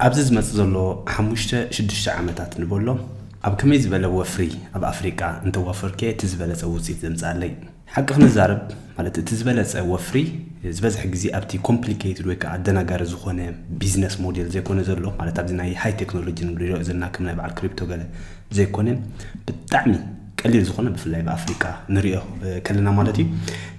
ኣብዚ ዝመጽእ ዘሎ ሓሙሽተ ሽዱሽተ ዓመታት ንበሎ፣ ኣብ ከመይ ዝበለ ወፍሪ ኣብ ኣፍሪቃ እንተዋፈርክየ እቲ ዝበለጸ ውጽኢት ዘምጽኣለይ? ሓቂ ክንዛረብ፣ ማለት እቲ ዝበለጸ ወፍሪ ዝበዝሐ ግዜ ኣብቲ ኮምፕሊኬትድ ወይ ከዓ ኣደናጋሪ ዝኾነ ቢዝነስ ሞዴል ዘይኮነ ዘሎ፣ ማለት ኣብዚ ናይ ሃይ ቴክኖሎጂ ንሪኦ ዘለና ከም ናይ በዓል ክሪፕቶ ገለ ዘይኮነ፣ ብጣዕሚ ቀሊል ዝኾነ፣ ብፍላይ ብኣፍሪቃ ንሪኦ ከለና ማለት እዩ፣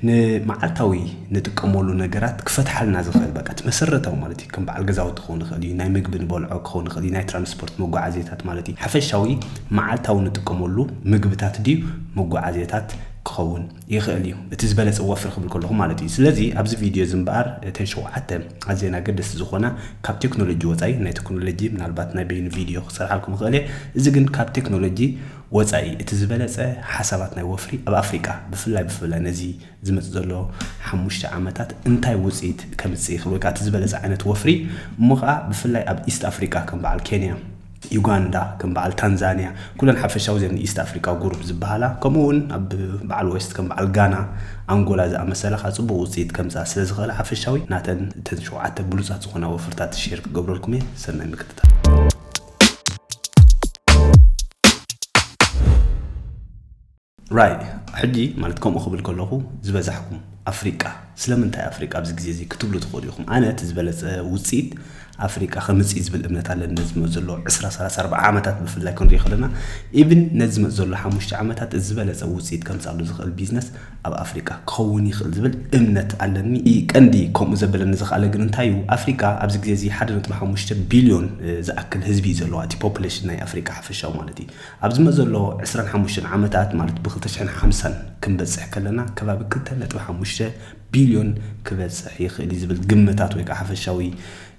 ንመዓልታዊ ንጥቀመሉ ነገራት ክፈትሓልና ዝኽእል፣ በቃ እቲ መሰረታዊ ማለት እዩ። ከም በዓል ገዛውቲ ክኸውን ይኽእል እዩ፣ ናይ ምግቢ ንበልዖ ክኸውን ይኽእል እዩ፣ ናይ ትራንስፖርት መጓዓዝያታት ማለት እዩ። ሓፈሻዊ መዓልታዊ ንጥቀመሉ ምግብታት ድዩ መጓዓዝያታት ክኸውን ይኽእል እዩ፣ እቲ ዝበለጸ ወፍሪ ክብል ከለኹ ማለት እዩ። ስለዚ ኣብዚ ቪድዮ እዚ እምበኣር እተን ሸውዓተ ኣዝየን ኣገደስቲ ዝኾና ካብ ቴክኖሎጂ ወጻኢ፣ ናይ ቴክኖሎጂ ምናልባት ናይ በይኑ ቪድዮ ክሰርሓልኩም ይኽእል እየ። እዚ ግን ካብ ቴክኖሎጂ ወጻኢ እቲ ዝበለጸ ሓሳባት ናይ ወፍሪ ኣብ ኣፍሪቃ፣ ብፍላይ ብፍላይ ነዚ ዝመጽእ ዘሎ ሓሙሽተ ዓመታት እንታይ ውጽኢት ከምጽእ ይኽእል፣ ወይ ከዓ እቲ ዝበለጸ ዓይነት ወፍሪ እሞ ከዓ ብፍላይ ኣብ ኢስት ኣፍሪቃ ከም በዓል ኬንያ፣ ዩጋንዳ፣ ከም በዓል ታንዛንያ፣ ኩለን ሓፈሻዊ ዘን ኢስት ኣፍሪቃ ጉሩፕ ዝበሃላ፣ ከምኡ እውን ኣብ በዓል ዌስት ከም በዓል ጋና፣ ኣንጎላ ዝኣመሰላ ከዓ ጽቡቕ ውጽኢት ከምጽኣ ስለ ዝኽእላ ሓፈሻዊ ናተን እተን ሸውዓተ ብሉጻት ዝኾና ወፍርታት ሼር ክገብረልኩም እየ። ሰናይ ምክትታል። ራይ ሕጂ ማለት ከምኡ ክብል ከለኹ ዝበዛሕኩም ኣፍሪቃ፣ ስለምንታይ ኣፍሪቃ ኣብዚ ግዜ እዚ ክትብሉ ትኽእሉ ኢኹም። ኣነ እቲ ዝበለጸ ውጽኢት ኣፍሪቃ ከምጽእ ዝብል እምነት ኣለኒ። ነዚ ዝመጽእ ዘሎ ዕስራ፣ ሰላሳ፣ ኣርባዓ ዓመታት ብፍላይ ክንሪኦ ከለና፣ ኢቭን ነዚ ዝመጽእ ዘሎ ሓሙሽተ ዓመታት እዚ ዝበለጸ ውጽኢት ከምጽኣሉ ዝኽእል ቢዝነስ ኣብ ኣፍሪቃ ክኸውን ይኽእል ዝብል እምነት ኣለኒ። ኢ-፣ ቀንዲ ከምኡ ዘበለኒ ዝኽኣለ ግን እንታይ እዩ? ኣፍሪቃ ኣብዚ ግዜ እዚ ሓደ ነጥቢ ሓሙሽተ ቢልዮን፣ እ፣ ዝኣክል ህዝቢ እዩ ዘለዋ፣ እቲ ፖፑሌሽን ናይ ኣፍሪቃ ሓፈሻዊ ማለት እዩ። ኣብ ዝመጽእ ዘሎ ዕስራን ሓሙሽተን ዓመታት ማለት ብ ክልተ ሽሕን ሓምሳን ክንበጽሕ ከለና ከባቢ ክልተ ነጥቢ ሓሙሽተ ቢልዮን ክበጽሕ ይኽእል እዩ ዝብል ግምታት ወይ ከዓ ሓፈሻዊ፣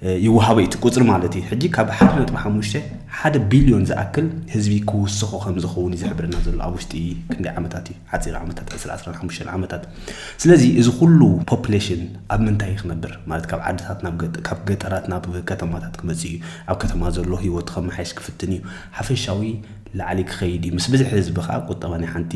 እ፣ ይወሃቦ እዩ እቲ ቁጽሪ ማለት እዩ። ሕጂ ካብ ሓደ ነጥቢ ሓሙሽተ ሓደ ቢልዮን ዝኣክል ህዝቢ ክውስኾ ከም ዝኸውን እዩ ዝሕብረና ዘሎ። ኣብ ውሽጢ ክንደይ ዓመታት እዩ? ሓጺር ዓመታት፣ ዕስራ፣ ዕስራን ሓሙሽተን ዓመታት። ስለዚ እዚ ኩሉ ፖፑሌሽን ኣብ ምንታይ ክነብር ማለት ካብ ዓድታት ናብ ገጠ-፣ ካብ ገጠራት ናብ ከተማታት ክመጽእ እዩ። ኣብ ከተማ ዘሎ ህይወት ከመሓየሽ ክፍትን እዩ። ሓፈሻዊ ላዕሊ ክኸይድ እዩ። ምስ ብዝሒ ህዝቢ ከዓ ቁጠባ ናይ ሓንቲ፣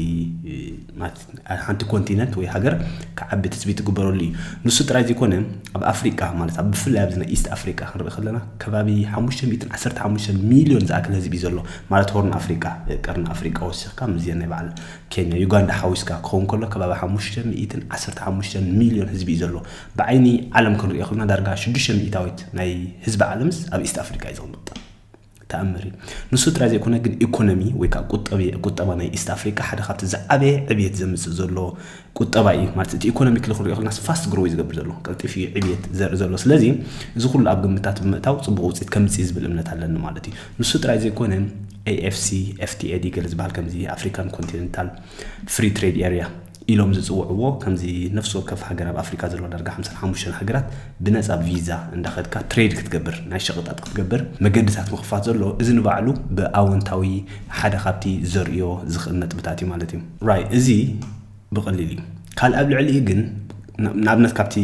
እ፣ ማለት ሓንቲ ኮንቲነንት ወይ ሃገር ክዓቢ ትጽቢት ትግበረሉ እዩ። ንሱ ጥራይ ዘይኮነ፣ ኣብ ኣፍሪቃ ማለት ኣብ ብፍላይ ኣብዚ ናይ ኢስት ኣፍሪቃ ክንርኢ ከለና ከባቢ ሓሙሽተ ሚእትን ዓሰርተ ሓሙሽተን ሚልዮን ዝኣክል ህዝቢ እዩ ዘሎ። ማለት ሆርን ኣፍሪቃ፣ እ፣ ቀርኒ ኣፍሪቃ ወሲኽካ ምስዘን ናይ በዓል ኬንያ፣ ዩጋንዳ ሓዊስካ ክኸውን ከሎ ከባቢ ሓሙሽተ ሚእትን ዓሰርተ ሓሙሽተን ሚልዮን ህዝቢ እዩ ዘሎ። ብዓይኒ ዓለም ክንሪኦ ከለና ዳርጋ ሽዱሽተ ሚእታዊት ናይ ህዝቢ ዓለምስ ኣብ ኢስት ኣፍሪቃ እዩ ዝቕመጥ። ተኣምር እዩ። ንሱ ጥራይ ዘይኮነ ግን ኢኮኖሚ ወይ ከዓ ቁጠቢ-፣ ቁጠባ ናይ ኢስት ኣፍሪቃ ሓደ ካብቲ ዝዓበየ ዕብየት ዘምጽእ ዘሎ ቁጠባ እዩ። ማለት እቲ ኢኮኖሚ ክሊ ክንሪኦ ከለና ፋስት ግሮ እዩ ዝገብር ዘሎ፣ ቀልጢፉ እዩ ዕብየት ዘርኢ ዘሎ። ስለዚ እዚ ኩሉ ኣብ ግምታት ብምእታው ጽቡቕ ውጽኢት ከምጽእ እዩ ዝብል እምነት ኣለኒ ማለት እዩ። ንሱ ጥራይ ዘይኮነ ኤ ኤፍ ሲ ኤፍ ቲ ኤ ዲ ገለ ዝበሃል ከምዚ ኣፍሪካን ኮንቲኔንታል ፍሪ ትሬድ ኤርያ ኢሎም ዝጽውዕዎ ከምዚ ነፍሲ ወከፍ ሃገር ኣብ ኣፍሪካ ዘለዋ ዳርጋ ሓምሳን ሓሙሽተን ሃገራት ብነጻ ቪዛ እንዳኸድካ ትሬድ ክትገብር ናይ ሸቐጣት ክትገብር መገድታት ምኽፋት ዘሎ እዚ ንባዕሉ ብኣወንታዊ ሓደ ካብቲ ዘርእዮ ዝኽእል ነጥብታት እዩ ማለት እዩ። ራይ እዚ ብቐሊል እዩ። ካልእ ኣብ ልዕሊኡ ግን ን-፣ ንኣብነት ካብቲ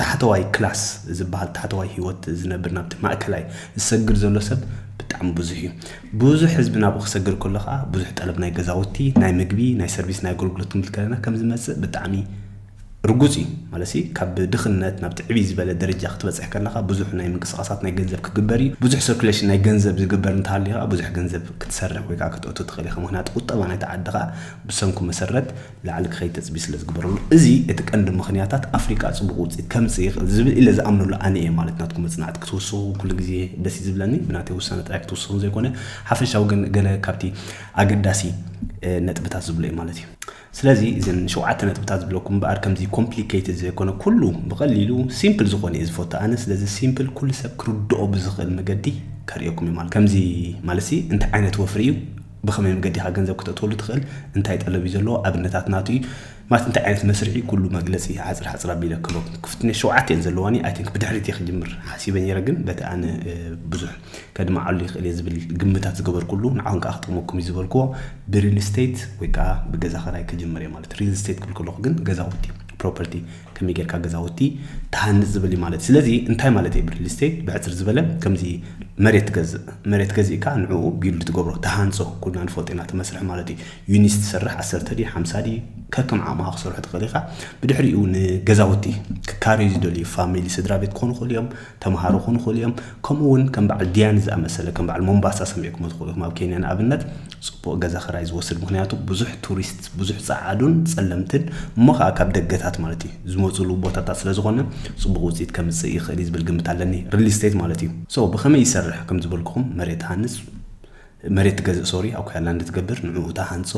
ታሕተዋይ ክላስ ዝበሃል ታሕተዋይ ህይወት ዝነብር ናብቲ ማእከላይ ዝሰግር ዘሎ ሰብ ብጣዕሚ ብዙሕ እዩ። ብዙሕ ህዝቢ ናብኡ ክሰግር ከሎ ከዓ ብዙሕ ጠለብ ናይ ገዛውቲ፣ ናይ ምግቢ፣ ናይ ሰርቪስ፣ ናይ ኣገልግሎት ክንብል ከለና ከም ዝመጽእ ብጣዕሚ ርጉጽ እዩ። ማለትሲ ካብ ድኽነት ናብቲ ዕብይ ዝበለ ደረጃ ክትበጽሕ ከለኻ ብዙሕ ናይ ምንቅስቓሳት ናይ ገንዘብ ክግበር እዩ። ብዙሕ ሰርኩሌሽን ናይ ገንዘብ ዝግበር እንተሃልዩ ከዓ ብዙሕ ገንዘብ ክትሰርሕ ወይ ከዓ ክተእቱ ትኽእል ኢኻ። ምኽንያቱ ቁጠባ ናይቲ ዓዲ ከዓ ብሰንኩ መሰረት ላዕሊ ክኸይድ ተጽቢ ስለ ዝግበረሉ፣ እዚ እቲ ቀንዲ ምኽንያታት ኣፍሪቃ ጽቡቕ ውጽኢት ከምጽእ ይኽእል ዝብል ኢለ ዝኣምነሉ ኣነ እየ። ማለት ናትኩም መጽናዕቲ ክትውስኹ ኩሉ ግዜ ደስ እዩ ዝብለኒ፣ ብናተይ ውሳነ ጥራይ ክትውስኹ ዘይኮነ ሓፈሻዊ ግን ገለ ካብቲ ኣገዳሲ፣ እ፣ ነጥብታት ዝብሎ እዩ ማለት እዩ። ስለዚ እዘን ሸውዓተ ነጥብታት ዝብለኩም እምበኣር ከምዚ ኮምፕሊኬትድ ዘይኮነ ኩሉ ብቐሊሉ ሲምፕል ዝኾነ እየ ዝፈቱ ኣነ። ስለዚ ሲምፕል ኩሉ ሰብ ክርድኦ ብዝኽእል መገዲ ከርእየኩም እዩ ማለት። ከምዚ ማለትሲ እንታይ ዓይነት ወፍሪ እዩ፣ ብኸመይ መገዲ ኢኻ ገንዘብ ክተእትወሉ ትኽእል፣ እንታይ ጠለብ እዩ ዘለዎ፣ ኣብነታት ናቱ እዩ ማለት እንታይ ዓይነት መስርሒ ኩሉ መግለጺ ሓጽር ሓጽር ኣቢለ ክህበኩም ክፍትነ ሸውዓተ እየን ዘለዋኒ። ኣይ ቲንክ ብድሕሪት እየ ክጅምር ሓሲበ ነይረ፣ ግን በቲ ኣነ፣ እ፣ ብዙሕ ከድምዓሉ ይኽእል እየ ዝብል ግምታት ዝገበርኩሉ ንዓኹም ከዓ ክጠቕመኩም እዩ ዝበልክዎ ብሪል ስቴት ወይ ከዓ ብገዛ ኸራይ ክጅምር እየ ማለት። ሪል ስቴት ክብል ከለኹ ግን ገዛውቲ ፕሮፐርቲ ከመይ ጌርካ ገዛውቲ ትሃንጽ ዝብል እዩ ማለት እዩ። ስለዚ እንታይ ማለት እዩ ሪል ስቴት? ብሕጽር ዝበለ ከምዚ መሬት ትገዝእ፣ መሬት ገዚእካ ንዕኡ ቢልድ ትገብሮ፣ ትሃንጾ፣ ኩልና ንፈልጦ ኢና እቲ መስርሕ ማለት እዩ። ዩኒት ትሰርሕ ዓሰርተ ድዩ ሓምሳ ድዩ ከከም ዓቕምኻ ክሰርሑ ትኽእል ኢኻ። ብድሕሪኡ ንገዛውቲ ክካረዩ ዝደልዩ ፋሚሊ፣ ስድራ ቤት ክኾኑ ይኽእሉ እዮም፣ ተምሃሮ ክኾኑ ይኽእሉ እዮም። ከምኡ እውን ከም በዓል ዲያኒ ዝኣመሰለ፣ ከም በዓል ሞምባሳ ሰሚዕኩም ትኽእሉ ኢኹም ኣብ ኬንያ ንኣብነት፣ ጽቡቕ ገዛ ክራይ ዝወስድ፣ ምኽንያቱ ብዙሕ ቱሪስት፣ ብዙሕ ጸዓዱን ጸለምትን፣ እሞ ኸኣ ካብ ደገታት ማለት እዩ ዝመጽሉ ቦታታት ስለ ዝኾነ ጽቡቕ ውጽኢት ከምጽእ ይኽእል እዩ ዝብል ግምት ኣለኒ። ሪል ስቴት ማለት እዩ። ሶ ብኸመይ ይሰርሕ? ከም ዝበልኩኹም መሬት ትሃንጽ፣ መሬት ትገዝእ፣ ሶሪ፣ ኣኳያ ላንድ ትገብር፣ ንዕኡ ትሃንጾ።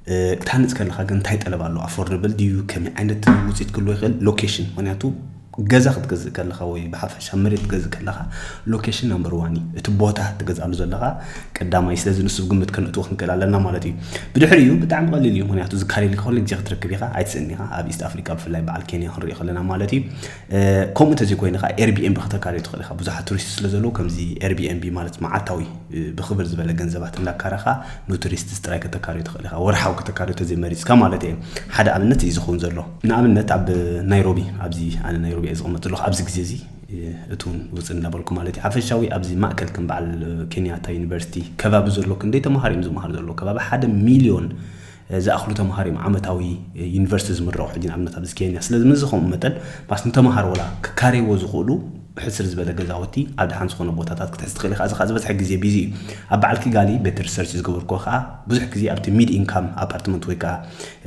እ፣ ክትሃንጽ ከለኻ ግን እንታይ ጠለብ ኣሎ? ኣፎርደብል ድዩ? ከመይ ዓይነት ውጽኢት ክህልዎ ይኽእል? ሎኬሽን፣ ምኽንያቱ ገዛ ክትገዝእ ከለኻ ወይ ብሓፈሻ መሬት ክትገዝእ ከለኻ ሎኬሽን ናምበር ዋን እዩ። እቲ ቦታ ትገዝኣሉ ዘለኻ ቀዳማይ፣ ስለዚ ንሱ ግምት ከነእትዎ ክንክእል ኣለና ማለት እዩ። ብድሕሪኡ ብጣዕሚ ቀሊል እዩ፣ ምኽንያቱ ዝካረየልካ ኩሉ ግዜ ክትረክብ ኢኻ፣ ኣይትስእን ኢኻ። ኣብ ኢስት ኣፍሪካ ብፍላይ በዓል ኬንያ ክንሪኦ ከለና ማለት እዩ። እ፣ ከምኡ እንተዘይኮይኑ ኸዓ ኤርቢኤንቢ ከተካርዮ ትኽእል ኢኻ። ብዙሓት ቱሪስት ስለ ዘለዉ ከምዚ ኤርቢኤንቢ ማለት መዓልታዊ፣ እ፣ ብኽብር ዝበለ ገንዘባት እንዳካረኻ ንቱሪስት ጥራይ ከተካርዮ ትኽእል ኢኻ። ወርሓዊ ከተካርዮ ተዘይመሪጽካ ማለት እየ። ሓደ ኣብነት እዩ ዝኸውን ዘሎ። ንኣብነት ኣብ ናይሮቢ፣ ኣብዚ ኣነ ናይሮቢ እየ ዝቕመጥ ዘለኹ፣ ኣብዚ ግዜ እዚ፣ እ፣ እቱን ውፅን እንዳበልኩ ማለት እዩ። ሓፈሻዊ ኣብዚ ማእከል ከም በዓል ኬንያታ ዩኒቨርሲቲ ከባቢ ዘሎ ክንደይ ተምሃሮ እዮም ዝመሃሩ ዘለዉ? ከባቢ ሓደ ሚልዮን፣ እ፣ ዝኣኽሉ ተምሃሮ እዮም ዓመታዊ፣ እ፣ ዩኒቨርሲቲ ዝምረቑ ሕጂ ንኣብነት ኣብዚ ኬንያ። ስለዚ ምስዚ ከምኡ መጠን ባስ ንተምሃሮ ወላ ክካረይዎ ዝኽእሉ ሕስር ዝበለ ገዛውቲ ኣብ ደሓን ዝኾነ ቦታታት ክትሕዝ ትኽእል ኢኻ። እዚ ኸዓ ዝበዝሐ ግዜ ቢዚ እዩ። ኣብ በዓል ኪጋሊ ቤት ሪሰርች ዝገበርኩዎ ኸዓ ብዙሕ ግዜ ኣብቲ ሚድ ኢንካም ኣፓርትመንት ወይ ከዓ፣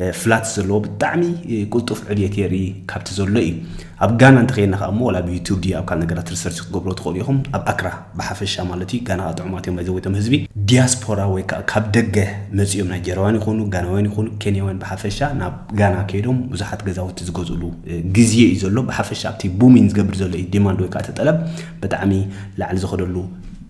እ፣ ፍላት ዘለዎ ብጣዕሚ፣ እ፣ ቅልጡፍ ዕብየት የርኢ ካብቲ ዘሎ እዩ። ኣብ ጋና እንተኸይድና ኸዓ እሞ ወላ ብዩቱብ ድዩ ኣብ ካልእ ነገራት ሪሰርች ክትገብርዎ ትኽእሉ ኢኹም። ኣብ ኣክራ ብሓፈሻ ማለት እዩ። ጋና ኸዓ ጥዑማት እዮም ባይዘወይቶም ህዝቢ። ዲያስፖራ ወይ ከዓ ካብ ደገ መፂኦም ናይጀርያውያን ይኹኑ፣ ጋናውያን ይኹኑ፣ ኬንያውያን ብሓፈሻ ናብ ጋና ከይዶም ብዙሓት ገዛውቲ ዝገዝእሉ፣ እ፣ ግዜ እዩ ዘሎ። ብሓፈሻ ኣብቲ ቡሚን ዝገብር ዘሎ እዩ ዲማንድ ወይ ከዓ እቲ ጠለብ ብጣዕሚ ላዕሊ ዝኸደሉ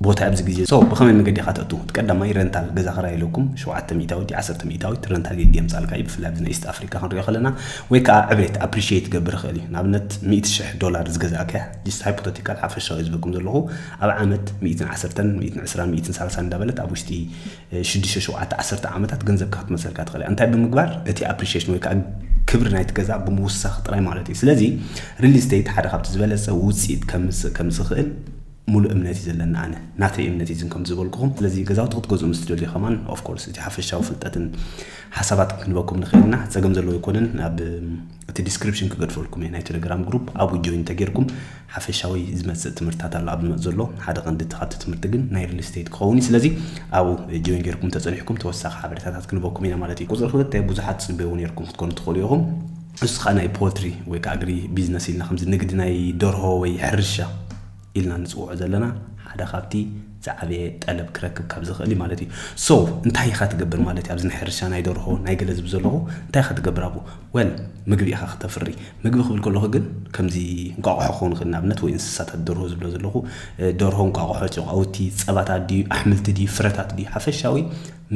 ቦታ ኣብዚ ግዜ። ሶ ብኸመይ መገዲ ኢኻ ተእቱ? እቲ ቀዳማይ ረንታል ገዛ ክራይ ኢለኩም ሸውዓተ ሚእታዊት ዓሰርተ ሚእታዊት ረንታል ጌጋ የምጻልካ እዩ። ብፍላይ ኣብዚ ናይ ኢስት ኣፍሪካ ክንሪኦ ከለና ወይ ከዓ ዕብሬት ኣፕሪሺየት ክገብር ይኽእል እዩ። ንኣብነት ሚእቲ ሽሕ ዶላር ዝገዛእካያ፣ ጅስት ሃይፖቴቲካል ሓፈሻዊ ዝብልኩም ዘለኹ፣ ኣብ ዓመት ሚእትን ዓሰርተን ሚእትን ዕስራን ሚእትን ሰላሳን እንዳበለት ኣብ ውሽጢ፣ እ፣ ሽዱሽተ ሸውዓተ ዓሰርተ ዓመታት ገንዘብካ ክትመልሰልካ ትኽእል እያ። እንታይ ብምግባር? እቲ ኣፕሪሺየሽን ወይ ከዓ ክብሪ ናይቲ ገዛ ብምውሳኽ ጥራይ ማለት እዩ። ስለዚ ሪል ስቴት ሓደ ካብቲ ዝበለጸ ውፅኢት ከምፅእ ከም ዝኽእል ሙሉእ እምነት እዩ ዘለኒ ኣነ። ናተይ እምነት እዩ ዝን ከም ዝበልኩኹም። ስለዚ ገዛውቲ ክትገዝኡ ምስ ትደልዩ ከማን ኦፍ ኮርስ እቲ ሓፈሻዊ ፍልጠትን ሓሳባት ክንበኩም ንኽእል ኢና። ጸገም ዘለዎ ኣይኮነን። ኣብ እቲ ዲስክሪፕሽን ክገድፈልኩም እየ ናይ ቴሌግራም ግሩፕ፣ ኣብኡ ጆይን ተጌርኩም ሓፈሻዊ ዝመጽእ ትምህርትታት ኣሎ ኣብ ዝመጽእ ዘሎ ሓደ ቀንዲ እቲ ካብቲ ትምህርቲ ግን ናይ ሪል ስቴት ክኸውን እዩ። ስለዚ ኣብኡ ጆይን ጌርኩም ተጸኒሕኩም ተወሳኺ ሓበሬታታት ክንበኩም ኢና ማለት እዩ። ቁጽሪ ክልተ ብዙሓት ትጽበዩ ኔርኩም ክትኮኑ ትኽእሉ ኢኹም። ንሱ ከዓ ናይ ፖልትሪ ወይ ከዓ ኣግሪ ቢዝነስ ኢልና ከምዚ ንግዲ ናይ ደርሆ ወይ ሕርሻ ኢልና ንፅውዖ ዘለና ሓደ ካብቲ ዝዓበየ ጠለብ ክረክብ ካብ ዝኽእል እዩ ማለት እዩ። ሶ እንታይ ኢኻ ትገብር ማለት እዩ? ኣብዚ ናይ ሕርሻ ናይ ደርሆ ናይ ገለ ዝብል ዘለኹ እንታይ ኢኻ ትገብር ኣብኡ? ወል ምግቢ ኢኻ ክተፍሪ። ምግቢ ክብል ከለኹ ግን ከምዚ እንቋቑሖ ክኸውን ይኽእል ንኣብነት ወይ እንስሳታት ደርሆ ዝብሎ ዘለኹ፣ እ፣ ደርሆ፣ እንቋቑሖ፣ ጨቓውቲ፣ ጸባታት ድዩ፣ ኣሕምልቲ ድዩ፣ ፍረታት ድዩ፣ ሓፈሻዊ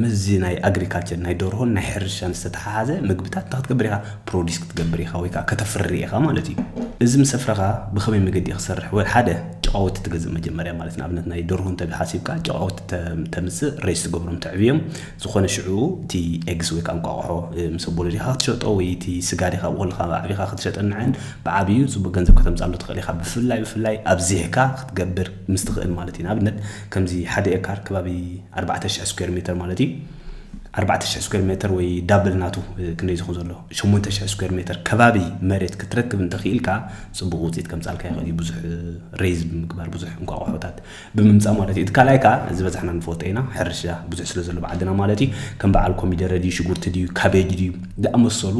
ምስዚ ናይ ኣግሪካልቸር ናይ ደርሆን ናይ ሕርሻን ዝተተሓሓዘ ምግብታት እንታይ ክትገብር ኢኻ? ፕሮዲስ ክትገብር ኢኻ ወይ ከዓ ከተፍሪ ኢኻ ማለት እዩ። እዚ ምስ ኣፍረኻ ብኸመይ መገዲ እዩ ክሰርሕ? ወይ ሓደ ጨቓውቲ ትገዝእ መጀመርያ ማለት ንኣብነት ናይ ደርሆ እንተ ሓሲብካ ጨቓውቲ ተ-፣ ተምፅእ ሬስ ትገብሮም ተዕብዮም ዝኾነ ሽዑ እቲ ኤግስ ወይ ከዓ እንቋቑሖ፣ እ፣ ምስ ኣቦ ወለዲኻ ክትሸጦ ወይ እቲ ስጋ ዲኻ ኣብኡ ከለኻ ኣዕቢኻ ክትሸጠ ንዐን ብዓብዩ ፅቡቅ ገንዘብ ከተምፅኣሉ ትኽእል ኢኻ። ብፍላይ ብፍላይ ኣብዚሕካ ክትገብር ምስ ትኽእል ማለት እዩ። ንኣብነት ከምዚ ሓደ ኤካር ከባቢ ኣርባዕተ ሽሕ ስኩዌር ሜተር ማለት እዩ። ኣርባዕተ ሽሕ ስኩዌር ሜተር ወይ ዳብል ናቱ፣ እ፣ ክንደይ ዝኸውን ዘሎ? ሸሞንተ ሽሕ ስኩዌር ሜተር ከባቢ መሬት ክትረክብ እንተኽኢልካ፣ ጽቡቕ ውጽኢት ከምጻልካ ይኽእል እዩ። ብዙሕ፣ እ፣ ሬዝ ብምግባር፣ ብዙሕ እንቋቑሖታት ብምምጻእ ማለት እዩ። እቲ ካልኣይ ከኣ፣ ዝበዛሕና ንፈልጦ ኢና፣ ሕርሻ ብዙሕ ስለ ዘሎ ብዓድና ማለት እዩ። ከም በዓል ኮሚደረ ድዩ፣ ሽጉርቲ ድዩ፣ ካቤጅ ድዩ፣ ዝኣመሰሉ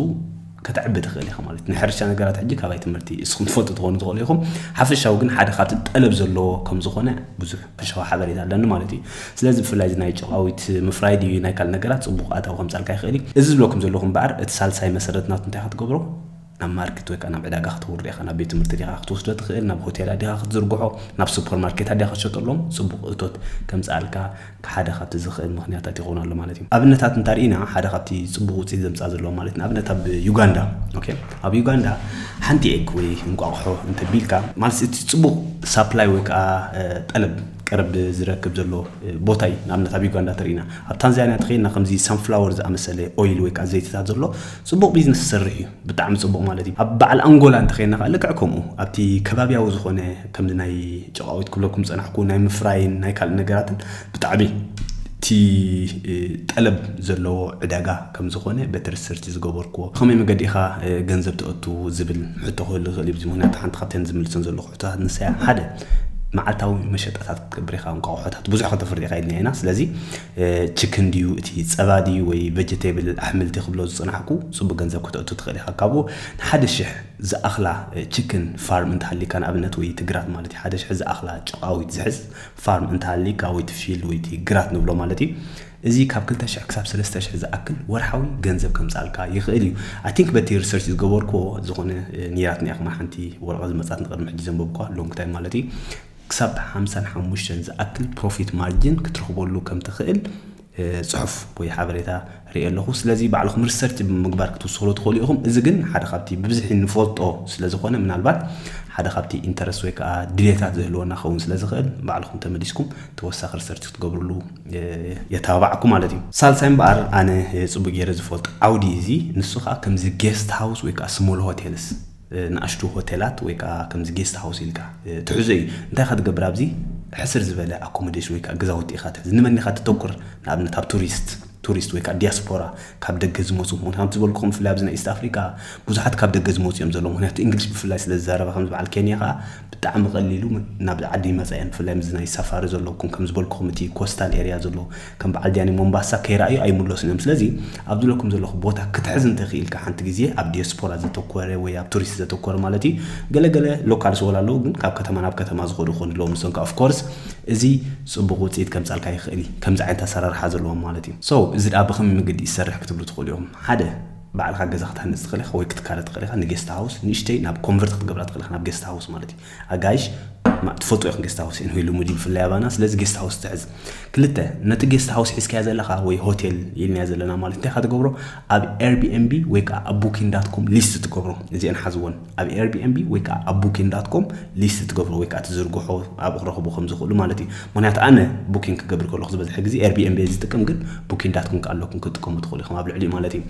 ከተዕቢ ትኽእል ኢኻ ማለት እዩ። ናይ ሕርሻ ነገራት ሕጂ ካባይ ትምህርቲ እስኹም ትፈልጡ ትኾኑ ትኽእሉ ኢኹም። ሓፈሻዊ ግን ሓደ ካብቲ ጠለብ ዘለዎ ከም ዝኾነ ብዙሕ ሕርሻዊ ሓበሬታ ኣለኒ ማለት እዩ። ስለዚ ብፍላይ እዚ ናይ ጨቓዊት ምፍራይ ድዩ ናይ ካልእ ነገራት ጽቡቕ ኣታዊ ከምጻልካ ይኽእል እዩ። እዚ ዝብለኩም ዘለኹ እምበኣር እቲ ሳልሳይ መሰረት ናቱ እንታይ ኢኻ ትገብሮ? ናብ ማርኬት ወይ ከዓ ናብ ዕዳጋ ከተውርዶ ኢኻ፣ ናብ ቤት ትምህርቲ ዲኻ ክትወስዶ ትኽእል፣ ናብ ሆቴላት ዲኻ ክትዝርግሖ፣ ናብ ሱፐር ማርኬታት ዲኻ ክትሸጠሎም፣ ጽቡቕ እቶት ከምጻልካ ሓደ ካብቲ ዝኽእል ምኽንያታት ይኸውን ኣሎ ማለት እዩ። ኣብነታት እንተርኢና ሓደ ካብቲ ጽቡቕ ውጽኢት ዘምጽኣ ዘለዎ ማለት ንኣብነት ኣብ ዩጋንዳ፣ ኦኬ፣ ኣብ ዩጋንዳ ሓንቲ ኤግ ወይ እንቋቑሖ እንተቢልካ ማለት እቲ ጽቡቕ ሳፕላይ ወይ ከዓ፣ እ፣ ጠለብ ቀረብ ዝረክብ ዘሎ ቦታ እዩ። ንኣብነት ኣብ ዩጋንዳ ተርእና፣ ኣብ ታንዛንያ ተኸይና ከምዚ ሳንፍላወር ዝኣመሰለ ኦይል ወይ ከዓ ዘይትታት ዘሎ ጽቡቕ ቢዝነስ ዝሰርሕ እዩ። ብጣዕሚ ጽቡቕ ማለት እዩ። ኣብ በዓል ኣንጎላ እንተኸይና ከዓ ልክዕ ከምኡ ኣብቲ ከባቢያዊ ዝኾነ ከምዚ ናይ ጨቃዊት ክብለኩም ጸናሕኩ ናይ ምፍራይን ናይ ካልእ ነገራትን ብጣዕሚ እቲ ጠለብ ዘለዎ ዕዳጋ ከም ዝኾነ በቲ ሪሰርች ዝገበርኩዎ። ከመይ መገዲ ኢኻ ገንዘብ ተእቱ ዝብል ሕቶ ክህሉ ይኽእል እዩ። ምክንያቱ ሓንቲ ካብተን ዝምልሰን ዘለኹ ሕቶታት ንሳያ ሓደ መዓልታዊ መሸጣታት ክትገብር ኢኻ። እንቋቑሖታት ብዙሕ ከተፍሪ ኢኻ ኢልና ኢና። ስለዚ ችክን ድዩ እቲ ጸባ ድዩ ወይ ቨጀቴብል ኣሕምልቲ ክብሎ ዝጽናሕኩ ጽቡቅ ገንዘብ ከተእቱ ትኽእል ኢኻ። ካብኡ ንሓደ ሽሕ ዝኣኽላ ችክን ፋርም እንተሃሊካ ንኣብነት ወይ እቲ ግራት ማለት እዩ ሓደ ሽሕ ዝኣኽላ ጨቃዊት ዝሕዝ ፋርም እንተሃሊካ ወይ እቲ ፊልድ ወይ እቲ ግራት ንብሎ ማለት እዩ። እዚ ካብ ክልተ ሽሕ ክሳብ ሰለስተ ሽሕ ዝኣክል ወርሓዊ ገንዘብ ከምጻልካ ይኽእል እዩ። ኣይ ቲንክ በቲ ሪሰርች ዝገበርኩዎ ዝኾነ ኒራት ንያ ከማን ሓንቲ ወረቐት ዝመጻት ንቅድሚ ሕጂ ዘንበብኳ ሎንግ ታይም ማለት እዩ ክሳብ ሓምሳን ሓሙሽተን ዝኣክል ፕሮፊት ማርጅን ክትረኽበሉ ከም ትኽእል ጽሑፍ ወይ ሓበሬታ ርኢ ኣለኹ። ስለዚ ባዕልኹም ሪሰርች ብምግባር ክትውስኽሉ ትኽእሉ ኢኹም። እዚ ግን ሓደ ካብቲ ብብዝሒ ንፈልጦ ስለ ዝኾነ ምናልባት ሓደ ካብቲ ኢንተረስት ወይ ከዓ ድሌታት ዝህልወና ክኸውን ስለ ዝኽእል ባዕልኹም ተመሊስኩም ተወሳኺ ሪሰርች ክትገብርሉ የተባባዕኩ ማለት እዩ። ሳልሳይ እምበኣር ኣነ ጽቡቅ ገይረ ዝፈልጦ ዓውዲ እዚ ንሱ ከዓ ከምዚ ጌስት ሃውስ ወይ ከዓ ስሞል ሆቴልስ ንኣሽቱ ሆቴላት ወይ ከዓ ከምዚ ጌስት ሃውስ ኢልካ ትሕዞ እዩ። እንታይ ካ ትገብር ኣብዚ ሕስር ዝበለ ኣኮሞዴሽን ወይ ከዓ ገዛውቲ ኢካ ትሕዝ። ንመን ኢካ ትተኩር? ንኣብነት ኣብ ቱሪስት ቱሪስት ወይ ከዓ ዲያስፖራ ካብ ደገ ዝመፁ ምክንያቱ ዝበልኩኹም ብፍላይ ኣብዚ ናይ ኢስት ኣፍሪካ ብዙሓት ካብ ደገ ዝመፁ እዮም ዘለዉ። ምክንያቱ እንግሊሽ ብፍላይ ስለ ዝዛረባ ከምዚ በዓል ኬንያ ከዓ ብጣዕሚ ቀሊሉ ናብ ዓዲ ይመፃ እየን። ብፍላይ ምዚ ናይ ሳፋሪ ዘለኩም ከም ዝበልኩኹም እቲ ኮስታል ኤርያ ዘሎ ከም በዓል ዲያኒ ሞምባሳ ከይረኣዩ ኣይምለሱን እዮም። ስለዚ ኣብ ዝለኩም ዘለኹ ቦታ ክትሕዝ እንተኽኢልካ ሓንቲ ግዜ ኣብ ዲያስፖራ ዘተኮረ ወይ ኣብ ቱሪስት ዘተኮረ ማለት እዩ። ገለገለ ሎካል ስወል ኣለዉ ግን ካብ ከተማ ናብ ከተማ ዝኸዱ ክኾኑ ኣለዎም። ንሶም ከዓ ኦፍኮርስ እዚ ፅቡቅ ውፅኢት ከምፃልካ ይኽእል እዩ። ከምዚ ዓይነት ኣሰራርሓ ዘለዎም ማለት እዩ። ሶ እዚ ደኣ ብኸመይ መገዲ ይሰርሕ ክትብሉ ትኽእሉ ኢኹም። ሓደ ባዕልኻ ገዛ ክትሃንፅ ትኽእል ኢኻ ወይ ክትካረ ትኽእል ኢኻ። ንጌስት ሃውስ ንእሽተይ ናብ ኮንቨርት ክትገብራ ትኽእል ኢኻ ናብ ጌስት ሃውስ ማለት እዩ። ኣጋይሽ ትፈልጡ ኢኹም ጌስት ሃውስ ኢንሆይ ልሙድ እዩ ብፍላይ ኣባና። ስለዚ ጌስት ሃውስ ትሕዝ። ክልተ ነቲ ጌስት ሃውስ ሒዝካዮ ዘለኻ ወይ ሆቴል ኢልናዮ ዘለና ማለት እንታይ ኢኻ ትገብሮ? ኣብ ኤርቢኤንቢ ወይ ከዓ ኣብ ቡኪንግ ዳት ኮም ሊስት ትገብሮ። እዚአን ሓዝወን። ኣብ ኤርቢኤንቢ ወይ ከዓ ኣብ ቡኪንግ ዳት ኮም ሊስት ትገብሮ ወይ ከዓ ትዝርግሖ ኣብኡ ክረኽቡ ከም ዝኽእሉ ማለት እዩ። ምክንያቱ ኣነ ቡኪንግ ክገብር ከለኹ ዝበዝሐ ግዜ ኤርቢኤንቢ ዝጥቀም ግን ቡኪንግ ዳት ኮም ከኣለኩም ክትጥቀሙ ትኽእሉ ኢኹም ኣብ ልዕሊኡ ማለት እዩ።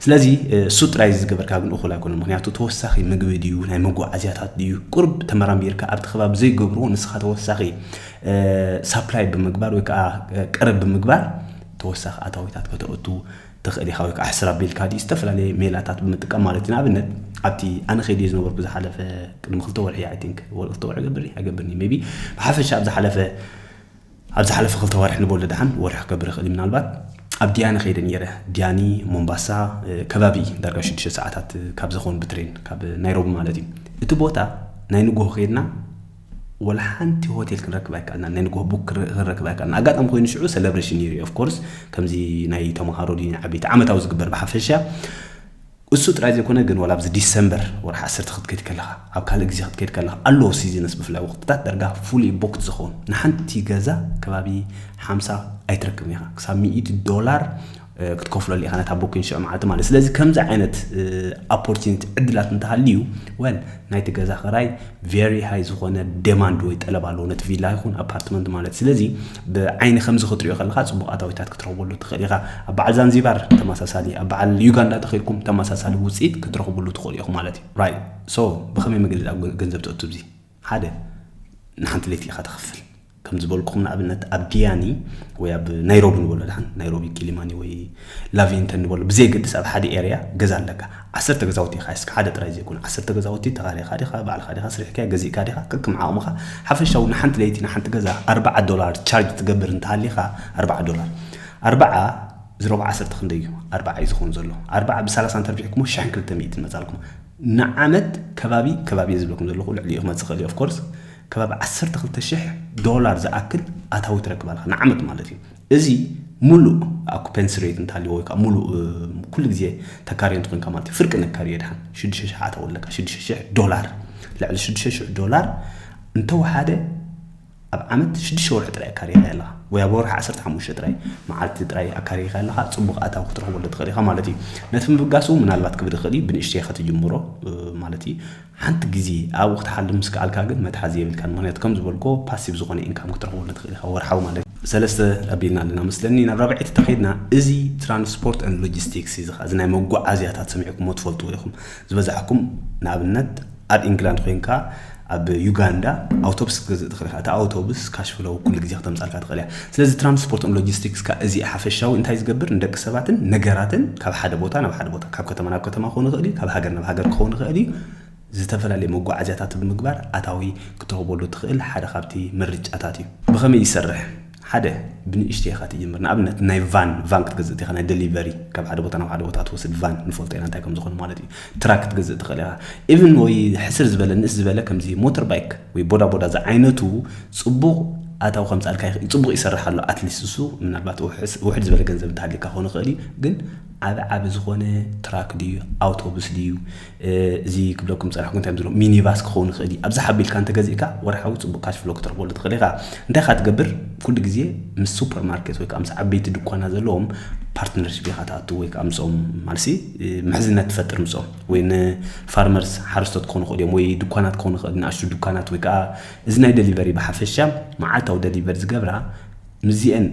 ስለዚ እሱ ጥራይ ዝገበርካ ግን እኹል ኣይኮነን። ምክንያቱ ተወሳኺ ምግቢ ድዩ ናይ መጓዓዝያታት ድዩ ቁርብ ተመራሚርካ ኣብቲ ከባቢ ዘይገብርዎ ንስኻ ተወሳኺ ሳፕላይ ብምግባር ወይ ከዓ ቀረብ ብምግባር ተወሳኺ ኣታዊታት ከተእቱ ትኽእል ኢኻ ወይ ከዓ ሕስር ኣቢልካ ድዩ ዝተፈላለየ ሜላታት ብምጥቃም ማለት እዩ። ንኣብነት ኣብቲ ኣነ ከይደ ዝነበርኩ ዝሓለፈ ቅድሚ ክልተ ወርሒ ኣይ ቲንክ ክልተ ወርሒ ገብር ኣይገብርኒ ሜቢ ብሓፈሻ ኣብ ዝሓለፈ ኣብ ዝሓለፈ ክልተ ወርሒ ንበሎ ደሓን ወርሒ ክገብር ይኽእል ምናልባት ኣብ ዲያኒ ከይደ ነይረ። ዲያኒ ሞምባሳ ከባቢ ዳርጋ ሽዱሽተ ሰዓታት ካብ ዝኾን ብትሬን ካብ ናይሮቢ ማለት እዩ። እቲ ቦታ ናይ ንግሆ ከይድና ወላ ሓንቲ ሆቴል ክንረክብ ኣይከኣልና ናይ ንግሆ ቡክ ክንረክብ ኣይከኣልና። ኣጋጣሚ ኮይኑ ሽዑ ሰለብሬሽን ነይሩ እዩ ኦፍኮርስ ከምዚ ናይ ተምሃሮ ድዩ ናይ ዓበይቲ ዓመታዊ ዝግበር ብሓፈሻ እሱ ጥራይ ዘይኮነ ግን ወላ ኣብዚ ዲሰምበር ወርሒ ዓሰርተ ክትከይድ ከለኻ ኣብ ካልእ ግዜ ክትከይድ ከለኻ ኣለዎ ሲዝንስ ብፍላይ ወቅትታት ደርጋ ፉሊ ቦክት ዝኸውን ንሓንቲ ገዛ ከባቢ ሓምሳ ኣይትረክብን ኢኻ ክሳብ ሚእቲ ዶላር ክትከፍለሉ ኢኻ ነታ ቦኪን ሽዑ መዓልቲ ማለት ስለዚ ከምዚ ዓይነት ኣፖርቹኒቲ ዕድላት እንተሃልዩ ወል ናይቲ ገዛ ኸራይ ቨሪ ሃይ ዝኾነ ዴማንድ ወይ ጠለብ ኣለዎ ነቲ ቪላ ይኹን ኣፓርትመንት ማለት ስለዚ ብዓይኒ ከምዚ ክትሪኦ ከለካ ፅቡቅ ኣታዊታት ክትረክበሉ ትኽእል ኢኻ ኣብ በዓል ዛንዚባር ተመሳሳሊ ኣብ በዓል ዩጋንዳ ተኺልኩም ተመሳሳሊ ውፅኢት ክትረክብሉ ትኽእሉ ኢኹም ማለት እዩ right so ብኸመይ መገዲ ገንዘብ ትእቱ ብዚ ሓደ ንሓንቲ ለይቲ ኢኻ ተኸፍል ከም ዝበልኩም ንኣብነት ኣብ ዲያኒ ወይ ኣብ ናይሮቢ ንበሎ ድሓን ናይሮቢ ኪሊማኒ ወይ ላቪንተን ንበሎ ብዘየገድስ ኣብ ሓደ ኤርያ ገዛ ኣለካ ዓሰርተ ገዛውቲ ኢኻ እስከ ሓደ ጥራይ ዘይኮነ ዓሰርተ ገዛውቲ ተኻሪኻ ዲኻ ባዕልኻ ዲኻ ስሪሕካ ገዚእካ ዲኻ ከክም ዓቕምኻ ሓፈሻዊ ንሓንቲ ለይቲ ንሓንቲ ገዛ ኣርባዓ ዶላር ቻርጅ ትገብር እንተሃሊኻ ኣርባዓ ዶላር ኣርባዓ ዝረብዓ ዓሰርተ ክንደይ እዩ ኣርባዓ እዩ ዝኾን ዘሎ ኣርባዓ ብሰላሳ እንተርቢሕኩሞ ሽሕን ክልተ ሚእትን መጻልኩም ንዓመት ከባቢ ከባቢ ዝብለኩም ዘለኹ ልዕሊኡ ክመጽእ ይኽእል እዩ ኦፍኮርስ ከባቢ ዓሰርተ ክልተ ሽሕ ዶላር ዝኣክል ኣታዊ ትረክብ ኣለኻ ንዓመት ማለት እዩ እዚ ሙሉእ ኣኩፐንሲ ሬት እንተሃልዩ ወይ ከዓ ሙሉእ ኩሉ ግዜ ተካርዮ እንተኮንካ ማለት እዩ ፍርቂ ነካርዮ ድሓን ሽዱሽተ ሽሕ ኣታዊ ኣለካ ሽዱሽተ ሽሕ ዶላር ልዕሊ ሽዱሽተ ሽሕ ዶላር እንተወሓደ ኣብ ዓመት ሽዱሽተ ወርሒ ጥራይ ኣካሪኻ ኣለኻ ወይ ኣብ ወርሒ ዓሰርተ ሓሙሽተ ጥራይ መዓልቲ ጥራይ ኣካሪኻ ኣለኻ፣ ጽቡቕ ኣታዊ ክትረኽበሉ ትኽእል ኢኻ ማለት እዩ። ነቲ ምብጋስ እውን ምናልባት ክብድ ይኽእል እዩ፣ ብንእሽተይ ኢኻ ትጅምሮ ማለት እዩ። ሓንቲ ግዜ ኣብኡ ክትሓልም ምስ ከኣልካ ግን መትሓዚ የብልካን። ምኽንያቱ ከም ዝበልኮ ፓሲቭ ዝኾነ ኢንካም ክትረኽበሉ ትኽእል ኢኻ ወርሓዊ ማለት እዩ። ሰለስተ ኣቢልና ኣለና መስለኒ። ናብ ራብዐይቲ ተኸይድና፣ እዚ ትራንስፖርት ን ሎጂስቲክስ እዩ። እዚ ናይ መጓዓዝያታት ሰሚዕኩሞ ትፈልጥዎ ኢኹም ዝበዛሕኩም። ንኣብነት ኣብ ኢንግላንድ ኮይንካ ኣብ ዩጋንዳ ኣውቶቡስ ክትገዝእ ትኽእል ኢኻ። እቲ ኣውቶቡስ ካሽ ፍሎው ኩሉ ግዜ ክተምጻልካ ትኽእል እያ። ስለዚ ትራንስፖርት ን ሎጂስቲክስ ካ እዚ ሓፈሻዊ እንታይ ዝገብር ንደቂ ሰባትን ነገራትን ካብ ሓደ ቦታ ናብ ሓደ ቦታ፣ ካብ ከተማ ናብ ከተማ ክኸውን ይኽእል እዩ፣ ካብ ሃገር ናብ ሃገር ክኸውን ይኽእል እዩ። ዝተፈላለየ መጓዓዝያታት ብምግባር ኣታዊ ክትረኽበሉ ትኽእል ሓደ ካብቲ ምርጫታት እዩ። ብኸመይ ይሰርሕ? ሓደ፣ ብንእሽተይ ኢኻ ትጅምር። ንኣብነት ናይ ቫን ቫን ክትገዝእ እቲኻ ናይ ደሊቨሪ ካብ ሓደ ቦታ ናብ ሓደ ቦታ ትወስድ ቫን ንፈልጦ ኢና እንታይ ከም ዝኾነ ማለት እዩ። ትራክ ክትገዝእ ትኽእል ኢኻ። ኢቭን ወይ ሕስር ዝበለ ንእስ ዝበለ ከምዚ ሞተር ባይክ ወይ ቦዳ ቦዳ ዝዓይነቱ ጽቡቕ ኣታዊ ከምጻልካ ይኽእል፣ ጽቡቕ ይሰርሕ ኣሎ። ኣትሊስት እሱ ምናልባት ውሕስ- ውሕድ ዝበለ ገንዘብ እንተሃልካ ክኾን ይኽእል እዩ፣ ግን ዓቢ ዓቢ ዝኾነ ትራክ ድዩ ኣውቶቡስ ድዩ እዚ ክብለኩም ጸናሕኩ እንታይ ዝብሎ ሚኒባስ ክኸውን ይኽእል እዩ። ኣብዚ ሓቢልካ እንተገዚእካ ወርሓዊ ጽቡቕ ካሽ ፍሎ ክትረኽበሉ ትኽእል ኢኻ። እንታይ ኢኻ ትገብር? ኩሉ ግዜ ምስ ሱፐርማርኬት ወይ ከዓ ምስ ዓበይቲ ድኳና ዘለዎም ፓርትነርሽፕ ኢኻ ትኣቱ ወይ ከዓ ምስኦም ማለሲ ምሕዝነት ትፈጥር ምስኦም ወይ ንፋርመርስ ሓረስቶት ክኾኑ ይኽእል እዮም ወይ ድኳናት ክኾኑ ይኽእል ንኣሽቱ ድኳናት ወይ ከዓ እዚ ናይ ደሊቨሪ ብሓፈሻ መዓልታዊ ደሊቨሪ ዝገብራ ምስዚአን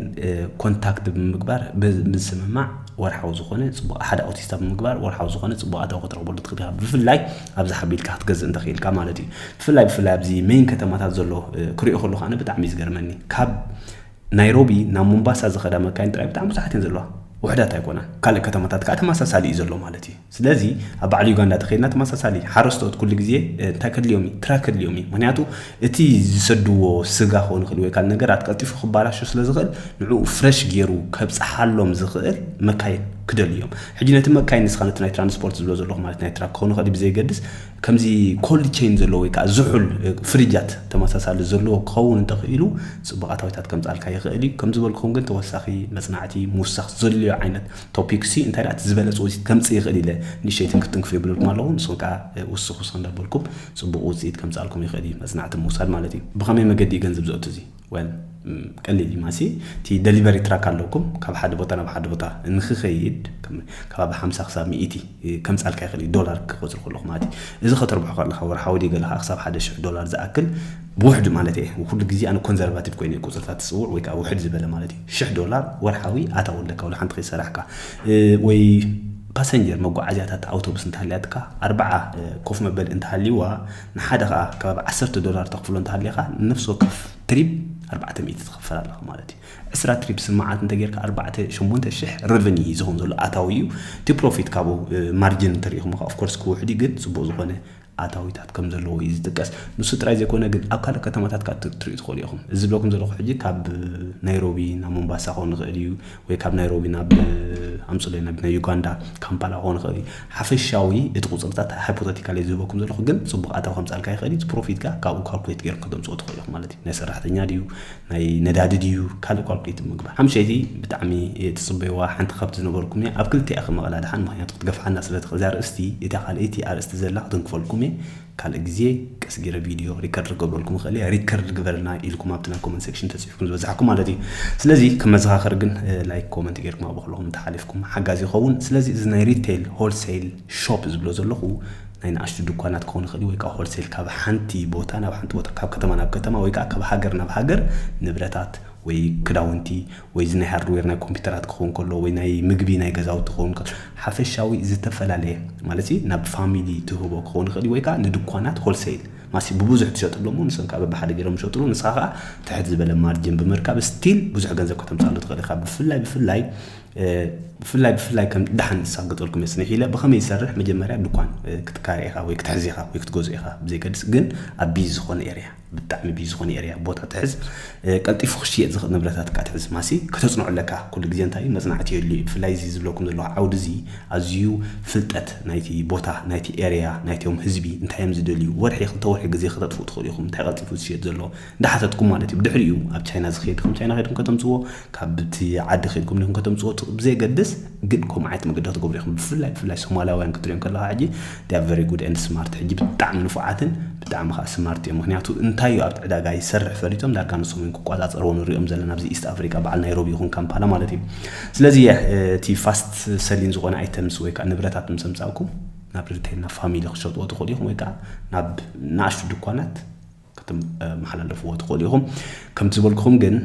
ኮንታክት ብምግባር ብምስምማዕ ወርሓዊ ዝኾነ ጽቡቕ ሓደ ኣውቲስታ ብምግባር ወርሓዊ ዝኾነ ጽቡቕ ኣታዊ ክትረኽበሉ ትኽእል ኢኻ። ብፍላይ ኣብዚ ሓቢልካ ክትገዝእ እንተኽኢልካ ማለት እዩ። ብፍላይ ብፍላይ ኣብዚ ሜይን ከተማታት ዘሎ ክሪኦ ከለኹ ኣነ ብጣዕሚ እዩ ዝገርመኒ። ካብ ናይሮቢ ናብ ሞምባሳ ዝኸዳ መካይን ጥራይ ብጣዕሚ ብዙሓት እየን ዘለዋ። ውሕዳት ኣይኮናን። ካልእ ከተማታት ከዓ ተመሳሳሊ እዩ ዘሎ ማለት እዩ። ስለዚ ኣብ በዓል ዩጋንዳ ተኸይድና ተመሳሳሊ ሓረስቶት ኩሉ ግዜ እንታይ ከድልዮም እዩ? ትራክ ከድልዮም እዩ። ምክንያቱ እቲ ዝሰድዎ ስጋ ክኸውን ይኽእል ወይ ካልእ ነገራት ቀልጢፉ ክባላሾ ስለ ዝኽእል ንዕኡ ፍረሽ ገይሩ ከብፅሓሎም ዝኽእል መካይን ክደልዩ እዮም። ሕጂ ነቲ መካይን ንስኻ ነቲ ናይ ትራንስፖርት ዝብሎ ዘለኹ ማለት ናይ ትራክ ክኸውን ይኽእል ብዘይገድስ ከምዚ ኮልድ ቸይን ዘለዎ ወይ ከዓ ዝሑል ፍሪጃት ተመሳሳሊ ዘለዎ ክኸውን እንተኽኢሉ ፅቡቕ ኣታዊታት ከምፅኣልካ ይኽእል እዩ። ከም ዝበልኩኹም ግን ተወሳኺ መፅናዕቲ ምውሳኽ ዘድልዮ ዓይነት ቶፒክ ሲ እንታይ ደኣ እቲ ዝበለፀ ውፅኢት ከምፅእ ይኽእል ኢለ ንእሽተይ ትንክፍ ትንክፍ የብለልኩም ኣለኹ። ንስኹም ከዓ ውስኹ ውስኽ እንዳበልኩም ፅቡቕ ውፅኢት ከምፅኣልኩም ይኽእል እዩ መፅናዕቲ ምውሳድ ማለት እዩ። ብኸመይ መገዲ እዩ ገንዘብ ዘእቱ እዚ? ወል ቀሊል እዩ ማሲ እቲ ደሊቨሪ ትራክ ኣለኩም ካብ ሓደ ቦታ ናብ ሓደ ቦታ ንክኸይድ ከባቢ ሓምሳ ክሳብ ሚእቲ ከምፃልካ ይኽእል እዩ ዶላር ክቆፅር ከለኹ ማለት እዩ። እዚ ከተርብሖ ከለካ ወርሓዊ ድዩ ገለ ከዓ ክሳብ ሓደ ሽሕ ዶላር ዝኣክል ብውሕድ ማለት እየ። ኩሉ ግዜ ኣነ ኮንዘርቫቲቭ ኮይኑ ቁፅርታት ትፅውዕ ወይ ከዓ ውሕድ ዝበለ ማለት እዩ። ሽሕ ዶላር ወርሓዊ ኣታዊ ኣለካ ወላ ሓንቲ ከይሰራሕካ ወይ ፓሰንጀር መጓዓዝያታት ኣውቶቡስ እንተሃልያትካ ኣርባዓ ኮፍ መበሊ እንተሃልይዋ ንሓደ ከዓ ከባቢ ዓሰርተ ዶላር ተኽፍሎ እንተሃልየካ ንነፍሲ ወከፍ ትሪፕ ኣርባዕተ ሚእቲ ትኸፈል ኣለኻ ማለት እዩ። ዕስራ ትሪፕስ መዓት እንተጌርካ ኣርባዕተ ሸሞንተ ሽሕ ረቨኒ እዩ ዝኸውን ዘሎ ኣታዊ እዩ። እቲ ፕሮፊት ካብኡ ማርጅን እንተሪኢኹም ኦፍኮርስ ክውሕድ እዩ ግን ፅቡቕ ዝኾነ ኣታዊታት ከም ዘለዎ እዩ ዝጥቀስ። ንሱ ጥራይ ዘይኮነ ግን ኣብ ካልእ ከተማታት ከዓ ትሪኡ ትኽእሉ ኢኹም። እዚ ዝብለኩም ዘለኹ ሕጂ ካብ ናይሮቢ ናብ ሞምባሳ ክኸውን ይኽእል እዩ ወይ ካብ ናይሮቢ ናብ ኣምፅለይ ናብ ናይ ዩጋንዳ ካምፓላ ክኾን ይኽእል እዩ። ሓፈሻዊ እቲ ቁፅርታት ሃይፖቴቲካል እየ ዝህበኩም ዘለኹ ግን ፅቡቕ ኣታዊ ከምፃልካ ይኽእል እዩ። ፕሮፊት ከዓ ካብኡ ካልኩሌት ገይርኩም ከተምፅኦ ትኽእሉ ኢኹም ማለት እዩ። ናይ ሰራሕተኛ ድዩ ናይ ነዳዲ ድዩ ካልእ ካልኩሌት ምግባር ሓምሸይቲ ብጣዕሚ ትፅበይዋ ሓንቲ ካብቲ ዝነበርኩም እያ ኣብ ክልቲኣ ክመቐላ ድሓን ምክንያቱ ክትገፍሓና ስለ ትኽእል እዛ ርእስቲ እታ ካልኣይቲ ኣርእስቲ ዘላ ክትንክፈልኩም እየ ካልእ ግዜ ቀስ ገይረ ቪድዮ ሪከርድ ክገብረልኩም ይኽእል እየ ሪከርድ ግበርና ኢልኩም ኣብቲ ናይ ኮመንት ሴክሽን ተፅሒፍኩም ዝበዛሕኩም ማለት እዩ። ስለዚ ከም መዘኻኸሪ ግን ላይክ ኮመንት ገይርኩም ኣብኡ ከለኹም እንተሓሊፍኩም ሓጋዚ ይኸውን። ስለዚ እዚ ናይ ሪቴል ሆልሴል ሾፕ ዝብሎ ዘለኹ ናይ ንኣሽቱ ድኳናት ክኾን ይኽእል ወይ ከዓ ሆልሴል ካብ ሓንቲ ቦታ ናብ ሓንቲ ቦታ ካብ ከተማ ናብ ከተማ ወይ ከዓ ካብ ሃገር ናብ ሃገር ንብረታት ወይ ክዳውንቲ ወይ እዚ ናይ ሃርድዌር ናይ ኮምፒውተራት ክኸውን ከሎ ወይ ናይ ምግቢ ናይ ገዛውቲ ክኸውን ከሎ ሓፈሻዊ ዝተፈላለየ ማለት ናብ ፋሚሊ ትህቦ ክኸውን ይኽእል ወይ ከዓ ንድኳናት ሆልሴል ማሲ ብብዙሕ ትሸጥሎም ንሶም ከዓ በብሓደ ገይሮም ይሸጥሉ ንስኻ ከዓ ትሕት ዝበለ ማርጅን ብምርካብ ስቲል ብዙሕ ገንዘብ ከተምፃሉ ትኽእል ኢኻ ብፍላይ ብፍላይ ብፍላይ ብፍላይ ከም ደሓን ዝሳገጠልኩም እየ ስኒሕ ኢለ ብኸመይ ይሰርሕ መጀመርያ ድኳን ክትካረ ኢኻ ወይ ክትሕዝ ኢኻ ወይ ክትገዝኦ ኢኻ ብዘይገድስ ግን ኣብ ቢዚ ዝኾነ ኤርያ ብጣዕሚ ቢዚ ዝኾነ ኤርያ ቦታ ትሕዝ ቀልጢፉ ክሽየጥ ዝኽእል ንብረታት ካ ትሕዝ ማሲ ከተፅንዖ ኣለካ ኩሉ ግዜ እንታይ እዩ መፅናዕቲ የድልዩ እዩ ብፍላይ እዚ ዝብለኩም ዘለኹ ዓውዲ እዚ ኣዝዩ ፍልጠት ናይቲ ቦታ ናይቲ ኤርያ ናይቶም ህዝቢ እንታይ እዮም ዝደልዩ ወርሒ ክልተ ወርሒ ግዜ ክተጥፍኡ ትኽእሉ ኢኹም እንታይ ቀልጢፉ ዝሽየጥ ዘሎ እንዳሓተትኩም ማለት እዩ ብድሕሪኡ ኣብ ቻይና ዝኸይድ ከም ቻይና ከይድኩም ከተምፅዎ ካብ ብቲ ዓዲ ከይድኩም ዲኹም ከተምፅዎ እቲ ብዘየገድስ ግን ከምኡ ዓይነት መገዲ ክትገብሩ ኢኹም። ብፍላይ ብፍላይ ሶማላውያን ክትሪኦም ከለኻ ሕጂ they are very good and smart። ሕጂ ብጣዕሚ ንፉዓትን ብጣዕሚ ከዓ ስማርት እዮም። ምክንያቱ እንታይ እዩ ኣብቲ ዕዳጋ ይሰርሕ ፈሊጦም ዳርጋ ንሶም እዮም ክቆፃፀርዎ ንሪኦም ዘለና ኣብዚ ኢስት ኣፍሪካ በዓል ናይሮቢ ይኹን ካምፓላ ማለት እዩ። ስለዚ እቲ ፋስት ሰሊን ዝኾነ ኣይተምስ ወይ ከዓ ንብረታት ምስ ኣምፃእኩም ናብ ሪቴል ናብ ፋሚሊ ክሸጥዎ ትኽእሉ ኢኹም ወይ ከዓ ናብ ንኣሽቱ ድኳናት ከተመሓላልፍዎ ትኽእሉ ኢኹም። ከምቲ ዝበልኩኹም ግን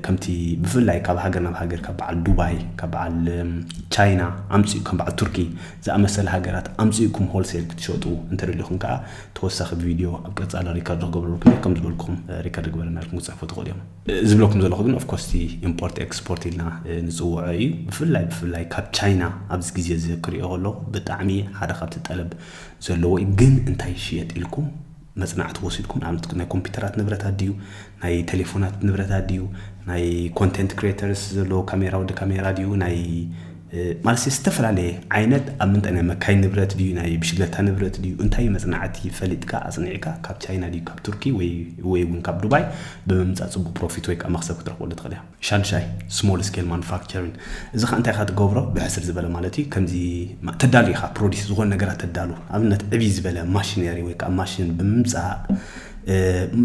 ከምቲ ብፍላይ ካብ ሃገር ናብ ሃገር ካብ በዓል ዱባይ ካብ በዓል ቻይና ኣምፅኡ ከም በዓል ቱርኪ ዝኣመሰለ ሃገራት ኣምፅእኩም ሆልሴል ክትሸጡ እንተደሊኹም ከዓ ተወሳኺ ቪድዮ ኣብ ቀፃሊ ሪከርድ ክገብረልኩም እየ። ከም ዝበልኩኹም ሪከርድ ግበረና ኢልኩም ክፅሕፉ ትኽእሉ እዮም። ዝብለኩም ዘለኹ ግን ኦፍኮርስ ኢምፖርት ኤክስፖርት ኢልና ንፅውዖ እዩ። ብፍላይ ብፍላይ ካብ ቻይና ኣብዚ ግዜ እዚ ክሪኦ ከለኹ ብጣዕሚ ሓደ ካብቲ ጠለብ ዘለዎ እዩ። ግን እንታይ ይሽየጥ ኢልኩም መፅናዕቲ ወሲድኩም ንኣብነት ናይ ኮምፒውተራት ንብረታት ድዩ ናይ ቴሌፎናት ንብረታት ድዩ ናይ ኮንቴንት ክሬተርስ ዘለዎ ካሜራ ወዲ ካሜራ ድዩ ናይ ማለት ዝተፈላለየ ዓይነት ኣብ ምንታይ ናይ መካይ ንብረት ድዩ ናይ ብሽግለታ ንብረት ድዩ እንታይ መፅናዕቲ ፈሊጥካ ኣፅኒዕካ ካብ ቻይና ድዩ ካብ ቱርኪ ወይ እውን ካብ ዱባይ ብምምፃእ ፅቡቅ ፕሮፊት ወይ ከዓ መክሰብ ክትረክበሉ ትኽእል እያ። ሻድሻይ small scale manufacturing። እዚ ከዓ እንታይ ኢካ ትገብሮ ብሕስር ዝበለ ማለት እዩ። ከምዚ ተዳሉ ኢካ ፕሮዲስ ዝኾነ ነገራት ተዳሉ ኣብነት ዕብይ ዝበለ ማሽነሪ ወይ ከዓ ማሽን ብምምፃእ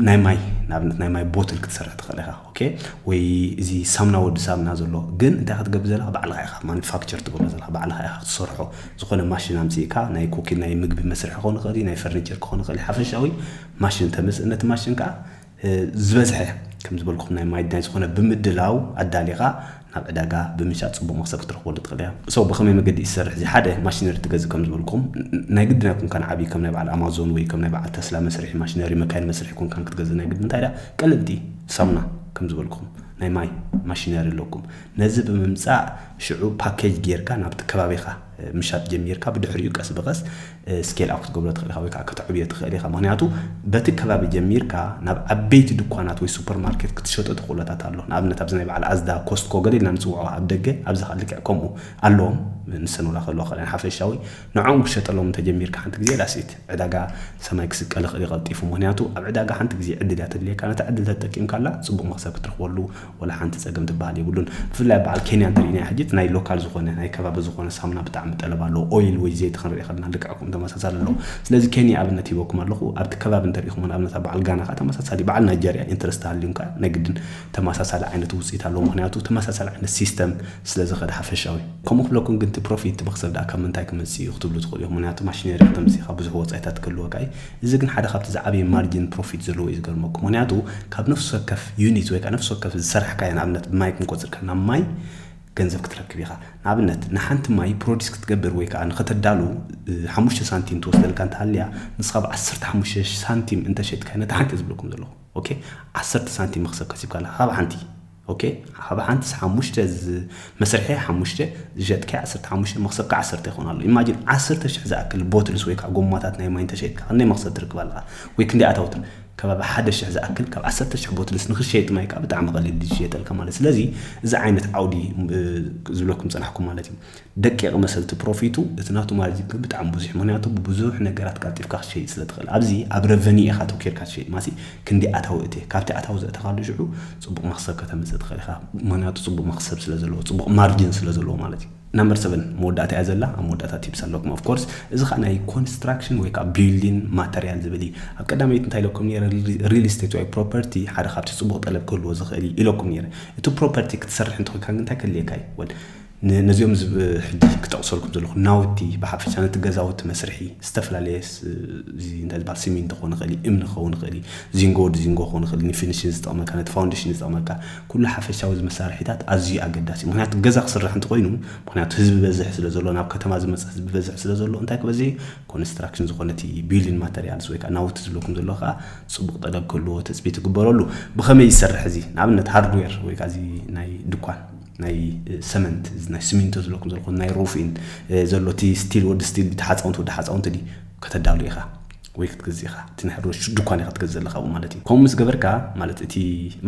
ናይ ማይ ንኣብነት ናይ ማይ ቦትል ክትሰርሕ ትኽእል ኢካ። ኦኬ ወይ እዚ ሳምና ወዲ ሳምና ዘሎ ግን እንታይ ክትገብር ዘለካ ባዕልካ ኢካ ማኑፋክቸር ትገብሮ ዘለካ ባዕልካ ኢካ ክትሰርሖ። ዝኾነ ማሽን ኣምፅእካ ናይ ኮኪን ናይ ምግቢ መስርሒ ክኾን ይኽእል ናይ ፈርኒቸር ክኾን ይኽእል ሓፈሻዊ ማሽን ተምፅእ ነቲ ማሽን ከዓ ዝበዝሐ ከም ዝበልኩም ናይ ማይ ናይ ዝኾነ ብምድላው ኣዳሊኻ ናብ ዕዳጋ ብምሻጥ ፅቡቅ መክሰብ ክትረክበሉ ትኽእል እያ። ሰው ብኸመይ መገዲ ይሰርሕ እዚ ሓደ ማሽነሪ ትገዝእ ከም ዝበልኩም ናይ ግድን ኣይኮንካን ዓብዪ ከም ናይ በዓል ኣማዞን ወይ ከም ናይ በዓል ተስላ መስርሒ ማሽነሪ መካይን መስርሒ ኮንካን ክትገዝእ ናይ ግድን እንታይ ዳ ቀለልቲ ሳሙና ከም ዝበልኩም ናይ ማይ ማሽነሪ ኣለኩም ነዚ ብምምፃእ ሽዑ ፓኬጅ ጌርካ ናብቲ ከባቢኻ ምሻጥ ጀሚርካ ብድሕሪኡ ቀስ ብቐስ ስኬል ኣፕ ክትገብሮ ትኽእል ኢኻ ወይ ከዓ ከተዕብዮ ትኽእል ኢኻ። ምክንያቱ በቲ ከባቢ ጀሚርካ ናብ ዓበይቲ ድኳናት ወይ ሱፐርማርኬት ክትሸጦ ትኽእሎታት ኣሎ። ንኣብነት ኣብዚ ናይ በዓል ኣዝዳ ኮስትኮ ገለ ኢልና ንፅውዖ ኣብ ደገ ኣብዚ ከዓ ልክዕ ከምኡ ኣለዎም ንሰን ወላ ከለዋ ከለና ሓፈሻዊ ንዕኦም ክሸጠሎም እንተጀሚርካ ሓንቲ ግዜ that's it ዕዳጋ ሰማይ ክስቀል ይኽእል እዩ ቀልጢፉ። ምክንያቱ ኣብ ዕዳጋ ሓንቲ ግዜ ዕድል እያ ተድልየካ ነታ ዕድል ተጠቂምካላ ፅቡቅ መክሰብ ክትረኽበሉ ወላ ሓንቲ ጸገም ትበሃል የብሉን። ብፍላይ በዓል ኬንያ እንተሪእናዮ ሕጂ እቲ ናይ ሎካል ዝኾነ ናይ ከባቢ ዝኾነ ሳሙና ብጣዕሚ ጠለብ ኣለዎ። ኦይል ወይ ዘይቲ ክንርኢ ከለና ልክዕ ከምኡ ተመሳሳሊ ኣለዎ። ስለዚ ኬንያ ኣብነት ሂበኩም ኣለኹ። ኣብቲ ከባቢ እንተሪእኹሞ ንኣብነት ኣብ በዓል ጋና ከዓ ተመሳሳሊ በዓል ናይጀርያ ኢንተረስት ሃልዩም ከዓ ናይ ግድን ተመሳሳሊ ዓይነት ውፅኢት ኣለዎ። ምክንያቱ ተመሳሳሊ ዓይነት ሲስተም ስለ ዝኸደ ሓፈሻዊ ከምኡ ክብለኩም ግን እቲ ፕሮፊት እቲ መክሰብ ደኣ ካብ ምንታይ ክመፅእ እዩ ክትብሉ ትኽእሉ ኢኹም። ምክንያቱ ማሽነሪ ክተምፅእ ኢኻ ብዙሕ ወፃኢታት ክህልወካ እዩ። እዚ ግን ሓደ ካብቲ ዝዓበየ ማርጂን ፕሮፊት ዘለዎ እዩ ዝገርመኩም። ምክንያቱ ካብ ነፍሲ ወከፍ ዩኒት ወይ ከዓ ነፍሲ ወከፍ ዝሰራሕካዮ ንኣብነት ብማይ ክንቆፅር ከለና ማይ ገንዘብ ክትረክብ ኢኻ። ንኣብነት ንሓንቲ ማይ ፕሮዲስ ክትገብር ወይ ከዓ ንኸተዳሉ ሓሙሽተ ሳንቲም ትወስደልካ እንተሃልያ ንስኻ ብ ዓሰርተ ሓሙሽተ ሳንቲም እንተሸጥካዮ ነታ ሓንቲ እየ ዝብለኩም ዘለኹ። ኦኬ ዓሰርተ ሳንቲም መኽሰብ ከሲብካ ኣለኻ ካብ ሓንቲ ኦኬ ካብ ሓንቲ ሓሙሽተ መስርሒ ሓሙሽተ ዝሸጥካዮ ዓሰርተ ሓሙሽተ መኽሰብካ ዓሰርተ ይኾን ኣሎ። ኢማጂን ዓሰርተ ሽሕ ዝኣክል ቦትልስ ወይ ከዓ ጎማታት ናይ ማይ እንተሸጥካ ክንደይ መኽሰብ ትርክብ ኣለኻ ወይ ክንደይ ኣታውትን ከባቢ ሓደ ሽሕ ዝኣክል ካብ ዓሰርተ ሽሕ ቦትልስ ንክሸየጥ ማይ ከዓ ብጣዕሚ ቀሊል ዝሸየጠልካ ማለት። ስለዚ እዚ ዓይነት ዓውዲ ዝብለኩም ፀናሕኩም ማለት እዩ። ደቂቕ መሰልቲ ፕሮፊቱ እቲ ናቱ ማርጂን ግን ብጣዕሚ ብዙሕ ምክንያቱ ብብዙሕ ነገራት ቀልጢፍካ ክትሸይጥ ስለ ትኽእል ኣብዚ ኣብ ረቨኒ ኢኻ ተኪርካ ትሸይጥ ማሲ ክንዲ ኣታዊ እትየ ካብቲ ኣታዊ ዘእተኻሉ ሽዑ ፅቡቕ መክሰብ ከተምፅእ ትኽእል ኢኻ። ምክንያቱ ፅቡቕ መክሰብ ስለ ዘለዎ ፅቡቕ ማርጂን ስለ ዘለዎ ማለት እዩ። ናምበር ሰቨን መወዳእታ እያ ዘላ ኣብ መወዳእታ ቲፕስ ኣለኩም of course እዚ ከዓ ናይ ኮንስትራክሽን ወይ ከዓ ቢልዲን ማተሪያል ዝብል እዩ። ኣብ ቀዳመይቲ እንታይ ኢለኩም ነረ ሪል ስቴት ወይ ፕሮፐርቲ ሓደ ካብቲ ፅቡቕ ጠለብ ክህልዎ ዝኽእል እዩ ኢለኩም ነረ። እቲ ፕሮፐርቲ ክትሰርሕ እንተኮንካ ግን እንታይ ከድልየካ እዩ ወል ነዚኦም ሕጂ ክጠቕሰልኩም ዘለኹ ናውቲ ብሓፈሻ ነቲ ገዛውቲ መስርሒ ዝተፈላለየ እንታይ ዝበሃል ሲሚንቶ ክኸውን ይኽእል እዩ እምኒ ክኸውን ይኽእል እዩ ዚንጎ ወዲ ዚንጎ ክኸውን ይኽእል ንፊኒሽን ዝጠቕመካ ነቲ ፋውንዴሽን ዝጠቕመካ ኩሉ ሓፈሻዊ እዚ መሳርሒታት ኣዝዩ ኣገዳሲ ምክንያቱ ገዛ ክስራሕ እንተኮይኑ ምክንያቱ ህዝቢ በዝሕ ስለ ዘሎ ናብ ከተማ ዝመፅእ ህዝቢ በዝሕ ስለ ዘሎ እንታይ ክበዝሕ ኮንስትራክሽን ዝኾነ እቲ ቢልዲን ማተሪያልስ ወይ ከዓ ናውቲ ዝብለኩም ዘሎ ከዓ ፅቡቕ ጠለብ ክህልዎ ትፅቢት ይግበረሉ። ብኸመይ ይሰርሕ እዚ ንኣብነት ሃርድዌር ወይ ከዓ እዚ ናይ ድኳን ናይ ሰመንት ናይ ስሚንቶ ዝለኩም ዘለኹ ናይ ሩፊን ዘሎ እቲ ስቲል ወዲ ስቲል ሓፃውንቲ ወዲ ሓፃውንቲ ዲ ከተዳሉ ኢኻ ወይ ክትገዝእ ኢኻ፣ እቲ ናይ ሕድሮ ድኳን ኢኻ ትገዝእ ዘለኻ ኣብኡ ማለት እዩ። ከምኡ ምስ ገበርካ ማለት እቲ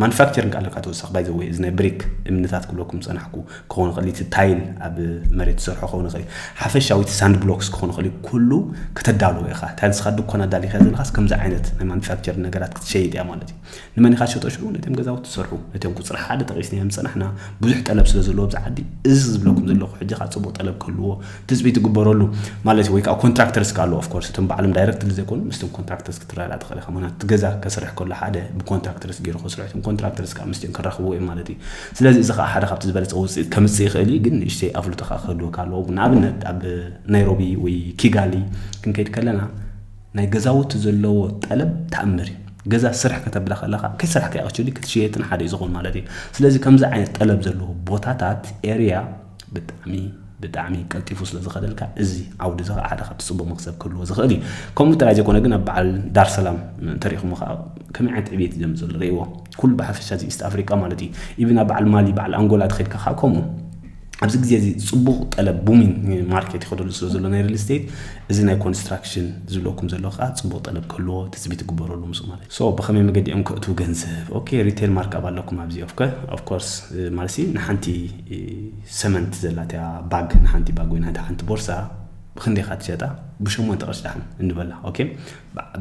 ማኑፋክቸሪንግ ኣለካ ተወሳኺ። ባይ ዘ ወይ እዚ ናይ ብሪክ እምንታት ክብለኩም ዝጸናሕኩ ክኸውን ይኽእል፣ እቲ ታይል ኣብ መሬት ትሰርሖ ክኸውን ይኽእል፣ ሓፈሻዊ እቲ ሳንድ ብሎክስ ክኸውን ይኽእል፣ ኩሉ ከተዳልዎ ኢኻ። እንታይ ንስኻ ድኳን ኣዳሊኻ ዘለኻስ ከምዚ ዓይነት ናይ ማኑፋክቸሪንግ ነገራት ክትሸይጥ እያ ማለት እዩ። ንመን ኢኻ ትሸጦ ሽዑ? ነቶም ገዛውቲ ትሰርሑ፣ ነቶም ቁጽሪ ሓደ ጠቒስናዮም ዝጸናሕና ብዙሕ ጠለብ ስለ ዘለዎ ኣብዚ ዓዲ፣ እዚ ዝብለኩም ዘለኹ ሕጂ ከኣ ጽቡቕ ጠለብ ክህልዎ ትጽቢት ይግበረሉ ማለት እዩ። ወይ ከዓ ኮንትራክተርስ ከኣ ኣለዉ፣ ኦፍ ኮርስ እቶም ባዕሎም ዳይሬክትሊ ዘይኮኑ ምስቶም ኮንትራክተርስ ክትረዳዳእ ትኽእል ኢኻ። ምኽንያቱ እቲ ገዛ ከስርሕ ከሎ ሓደ ብኮንትራክተርስ ገይሩ ከስርሑ፣ እቶም ኮንትራክተርስ ከኣ ምስቲኦም ክራኸብዎ እዮም ማለት እዩ። ስለዚ እዚ ከኣ ሓደ ካብቲ ዝበለጸ ውጽኢት ከምጽእ ይኽእል እዩ፣ ግን ንእሽተይ ኣፍልጦ ከኣ ክህልወካ ኣለዎ። ንኣብነት ኣብ ናይሮቢ ወይ ኪጋሊ ክንከይድ ከለና ናይ ገዛውቲ ዘለዎ ጠለብ ተኣምር እዩ። ገዛ ስራሕ ከተብላ ከለኻ ከይሰራሕካ ኣክቹሊ ክትሽየጥን ሓደ እዩ ዝኾን ማለት እዩ። ስለዚ ከምዚ ዓይነት ጠለብ ዘለዎ ቦታታት ኤርያ ብጣዕሚ ብጣዕሚ ቀልጢፉ ስለ ዝኸደልካ እዚ ዓውዲ እዚ ከዓ ሓደ ካብቲ ፅቡቅ መክሰብ ክህልዎ ዝኽእል እዩ። ከምኡ ጥራይ ዘይኮነ ግን ኣብ በዓል ዳርሰላም እንተሪኢኹሞ ከዓ ከመይ ዓይነት ዕብየት እዩ ዘምፅእ ዘሎ ርእይዎ። ኩሉ ብሓፈሻ እዚ ኢስት ኣፍሪቃ ማለት እዩ። ኢብን ኣብ በዓል ማሊ በዓል ኣንጎላ ተኸድካ ከዓ ከምኡ ኣብዚ ግዜ እዚ ጽቡቕ ጠለብ ቡሚን ማርኬት ይኸደሉ ስለ ዘሎ ናይ ሪል ስቴት እዚ ናይ ኮንስትራክሽን ዝብለኩም ዘሎ ከዓ ጽቡቕ ጠለብ ክህልዎ ትጽቢት ይግበረሉ ምስኡ ማለት እዩ። ሶ ብኸመይ መገዲ እዮም ከእትዉ ገንዘብ? ኦኬ ሪቴል ማርክ ኣብ ኣለኩም ኣብዚ ኦፍኮርስ ማለት ንሓንቲ ሰመንት ዘላትያ ባግ ንሓንቲ ባግ ወይ ንሓንቲ ሓንቲ ቦርሳ ብክንደይ ኢኻ ትሸጣ? ብሸሞንተ ቅርሺ ደሓን እንበላ ኦኬ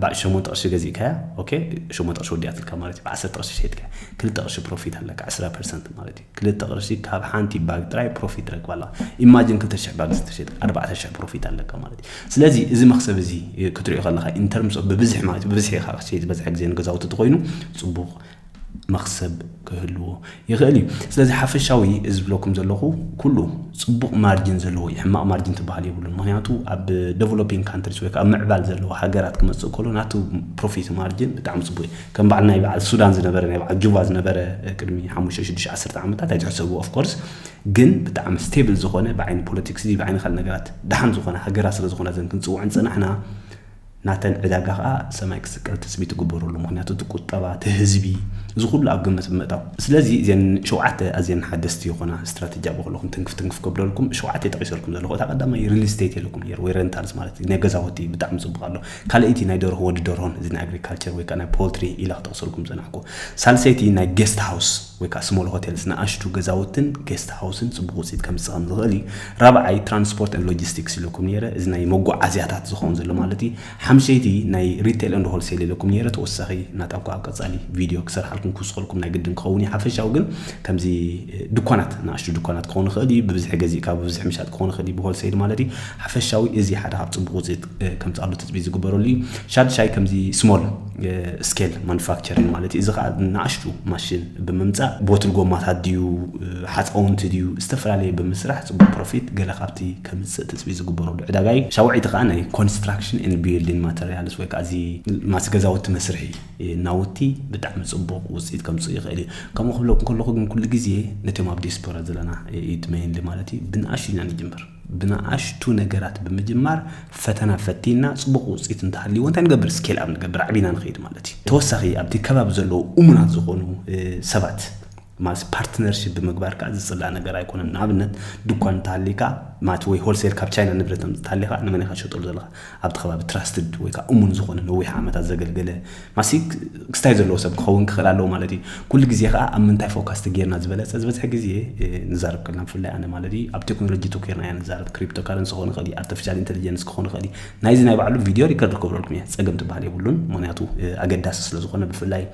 ብሸሞንተ ቅርሺ ገዚእካያ ኦኬ ሸሞንተ ቅርሺ ወዲኣትልካ ማለት እዩ። ብዓሰርተ ቅርሺ ሸይጥካ ክልተ ቅርሺ ፕሮፊት ኣለካ ዕስራ ፐርሰንት ማለት እዩ። ክልተ ቅርሺ ካብ ሓንቲ ባግ ጥራይ ፕሮፊት ትረክብ ኣለኻ። ኢማጂን ክልተ ሽሕ ባግ ዝተሸጥ ኣርባዕተ ሽሕ ፕሮፊት ኣለካ ማለት እዩ። ስለዚ እዚ መኽሰብ እዚ ክትሪኦ ከለኻ ኢንተርምስ ኦፍ ብብዝሒ ማለት እዩ ብብዝሒ ኢኻ ክትሸይጥ ዝበዝሐ ግዜ ንገዛውቲ እንተኾይኑ ጽቡቕ መኽሰብ ክህልዎ ይኽእል እዩ። ስለዚ ሓፈሻዊ እዚ ዝብለኩም ዘለኹ ኩሉ ጽቡቕ ማርጅን ዘለዎ እዩ። ሕማቕ ማርጅን ትበሃል የብሉን። ምኽንያቱ ኣብ ዴቨሎፒንግ ካንትሪስ ወይ ከዓ ምዕባል ዘለዎ ሃገራት ክመጽእ ከሎ ናቱ ፕሮፊት ማርጅን ብጣዕሚ ጽቡቕ እዩ። ከም በዓል ናይ በዓል ሱዳን ዝነበረ ናይ በዓል ጁባ ዝነበረ ቅድሚ ሓሙሽተ ሽዱሽተ ዓሰርተ ዓመታት ኣይትሕሰቡ ኦፍኮርስ ግን ብጣዕሚ ስቴብል ዝኾነ ብዓይኒ ፖለቲክስ ብዓይኒ ካልእ ነገራት ደሓን ዝኾነ ሃገራት ስለ ዝኾና ዘን ክንጽውዐን ዝጸናሕና ናተን ዕዳጋ ከዓ ሰማይ ክስቀል ትፅቢት ትግበረሉ። ምክንያቱ እቲ ቁጠባ እቲ ህዝቢ እዚ ኩሉ ኣብ ግምት ብምእታው ስለዚ እዘን ሸውዓተ ኣዝየን ሓደስቲ ይኾና ስትራተጂ ኣብ ከለኹም ትንክፍ ትንክፍ ከብለልኩም ሸውዓተ ጠቂሰልኩም ዘለኹ እታ ቀዳማይ ሪል ስቴት የለኩም ነይሩ ወይ ረንታልስ ማለት እዩ ናይ ገዛውቲ ብጣዕሚ ፅቡቅ ኣሎ። ካልኣይቲ ናይ ደርሆ ወዲ ደርሆን እዚ ናይ ኣግሪካልቸር ወይ ከዓ ናይ ፖልትሪ ኢላ ክጠቅሰልኩም ዝፀናሕኩ ሳልሰይቲ ናይ ጌስት ሃውስ ወይ ከዓ ስሞል ሆቴልስ ንኣሽቱ ገዛውትን ጌስት ሃውስን ፅቡቅ ውፅኢት ከምፅእ ከም ዝኽእል እዩ። ራብዓይ ትራንስፖርት ን ሎጂስቲክስ ኢለኩም ነይረ እዚ ናይ መጓዓዝያታት ዝኸውን ዘሎ ማለት እዩ። ሓምሸይቲ ናይ ሪቴል ን ሆልሴል ኢለኩም ነይረ ተወሳኺ ናጣኳ ኣብ ቀፃሊ ቪድዮ ክሰርሓልኩም ክውስኸልኩም ናይ ግድን ክኸውን እዩ። ሓፈሻዊ ግን ከምዚ ድኳናት ንኣሽቱ ድኳናት ክኸውን ይኽእል እዩ። ብብዝሒ ገዚእካ ብብዝሒ ምሻጥ ክኸውን ይኽእል እዩ ብሆልሴል ማለት እዩ። ሓፈሻዊ እዚ ሓደ ካብ ፅቡቅ ውፅኢት ከምፅኣሉ ትፅቢት ዝግበረሉ እዩ። ሻድሻይ ከምዚ ስሞል ስኬል ማኑፋክቸሪንግ ማለት እዩ። እዚ ከዓ ንኣሽቱ ማሽን ብምምፃእ ቦትል ጎማታት ድዩ ሓፃውንቲ ድዩ ዝተፈላለየ ብምስራሕ ፅቡቅ ፕሮፊት ገለ ካብቲ ከምፅእ ትፅቢት ዝግበረሉ ዕዳጋ እዩ። ሻውዐይቲ ከዓ ናይ ኮንስትራክሽን ን ቢልዲንግ ማተሪያልስ ወይ ከዓ እዚ ማስ ገዛውቲ መስርሒ ናውቲ ብጣዕሚ ፅቡቅ ውፅኢት ከምፅእ ይኽእል እዩ። ከምኡ ክብለኩም ከለኹ ግን ኩሉ ግዜ ነቶም ኣብ ዲያስፖራ ዘለና ኢት ሜይንሊ ማለት እዩ ብንኣሽቱ ኢና ንጅምር። ብንኣሽቱ ነገራት ብምጅማር ፈተና ፈቲና ፅቡቕ ውፅኢት እንተሃልይዎ እንታይ ንገብር ስኬል ኣብ ንገብር ዓቢና ንኸይድ ማለት እዩ። ተወሳኺ ኣብቲ ከባቢ ዘለዉ እሙናት ዝኾኑ ሰባት ማለት ፓርትነርሽፕ ብምግባር ከዓ ዝፅላእ ነገር ኣይኮነን። ንኣብነት ድኳን እንተሃሊካ ማለት ወይ ሆልሴል ካብ ቻይና ንብረት እንተሃሊካ ንመን ኢካ ትሸጠሉ ዘለካ ኣብቲ ከባቢ ትራስትድ ወይ ከዓ እሙን ዝኾነ ነዊሕ ዓመታት ዘገልገለ ማሲ ክስታይ ዘለዎ ሰብ ክኸውን ክኽእል ኣለዎ ማለት እዩ። ኩሉ ግዜ ከዓ ኣብ ምንታይ ፎካስ ተጌርና ዝበለፀ ዝበዝሐ ግዜ ንዛረብ ከለና ብፍላይ ኣነ ማለት እዩ ኣብ ቴክኖሎጂ ተኮርና ኢና ንዛረብ። ክሪፕቶ ካረንሲ ክኾን ይኽእል እዩ፣ ኣርቲፊሻል ኢንቴሊጀንስ ክኾን ይኽእል እዩ። ናይዚ ናይ ባዕሉ ቪድዮ ሪከርድ ክገብረልኩም እየ። ፀገም ትበሃል የብሉን። ምክንያቱ ኣገዳሲ ስለ ዝኾነ ብፍላይ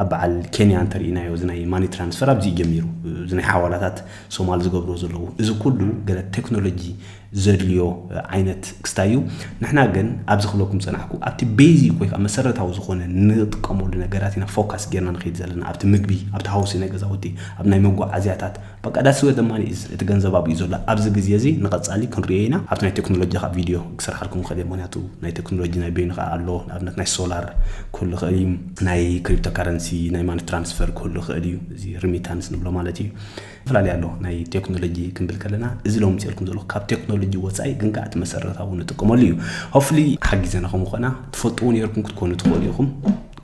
ኣብ በዓል ኬንያ እንተርኢናዮ እዚ ናይ ማኒ ትራንስፈር ኣብዚ እዩ ጀሚሩ። እዚ ናይ ሓዋላታት ሶማል ዝገብርዎ ዘለዉ እዚ ኩሉ ገለ ቴክኖሎጂ ዘድልዮ ዓይነት ክስታይ እዩ። ንሕና ግን ኣብዚ ክብለኩም ዝጸናሕኩ ኣብቲ ቤዚክ ወይ ከዓ መሰረታዊ ዝኾነ ንጥቀመሉ ነገራት ኢና ፎካስ ጌርና ንኸይድ ዘለና። ኣብቲ ምግቢ፣ ኣብቲ ሃውሲ ናይ ገዛውቲ፣ ኣብ ናይ መጓዓዝያታት በቃ that's where the money is። እቲ ገንዘብ ኣብኡ እዩ ዘሎ። ኣብዚ ግዜ እዚ ንቐጻሊ ክንሪኦ ኢና። ኣብቲ ናይ ቴክኖሎጂ ከዓ ቪድዮ ክሰርሓልኩም ክእል እየ። ምክንያቱ ናይ ቴክኖሎጂ ናይ በይኑ ከዓ ኣሎ። ንኣብነት ናይ ሶላር ክህሉ ይኽእል እዩ። ናይ ክሪፕቶ ካረንሲ፣ ናይ ማኒ ትራንስፈር ክህሉ ይኽእል እዩ። እዚ ሪሚታንስ ንብሎ ማለት እዩ። ዝተፈላለዩ ኣሎ ናይ ቴክኖሎጂ ክንብል ከለና እዚ ሎም ምፅልኩም ዘለኹ ካብ ቴክኖሎጂ ወፃኢ ግን ከዓ እቲ መሰረታዊ ንጥቀመሉ እዩ። ሆፍሊ ሓጊዘና ከምኾና ትፈልጥዎ ነርኩም ክትኮኑ ትኽእሉ ኢኹም።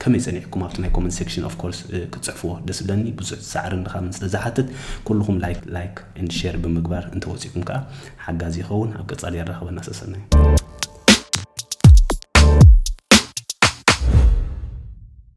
ከመይ ፀኒዕኩም ኣብቲ ናይ ኮመንት ሴክሽን ኦፍ ኮርስ ክትፅሕፍዎ ደስ ብለኒ ብዙሕ ፃዕርን ድኻምን ስለ ዝሓትት ኩልኹም ላይክ ላይክ ን ሼር ብምግባር እንተወፂኩም ከዓ ሓጋዚ ይኸውን። ኣብ ቀፃሊ የራኸበና ሰሰናዩ።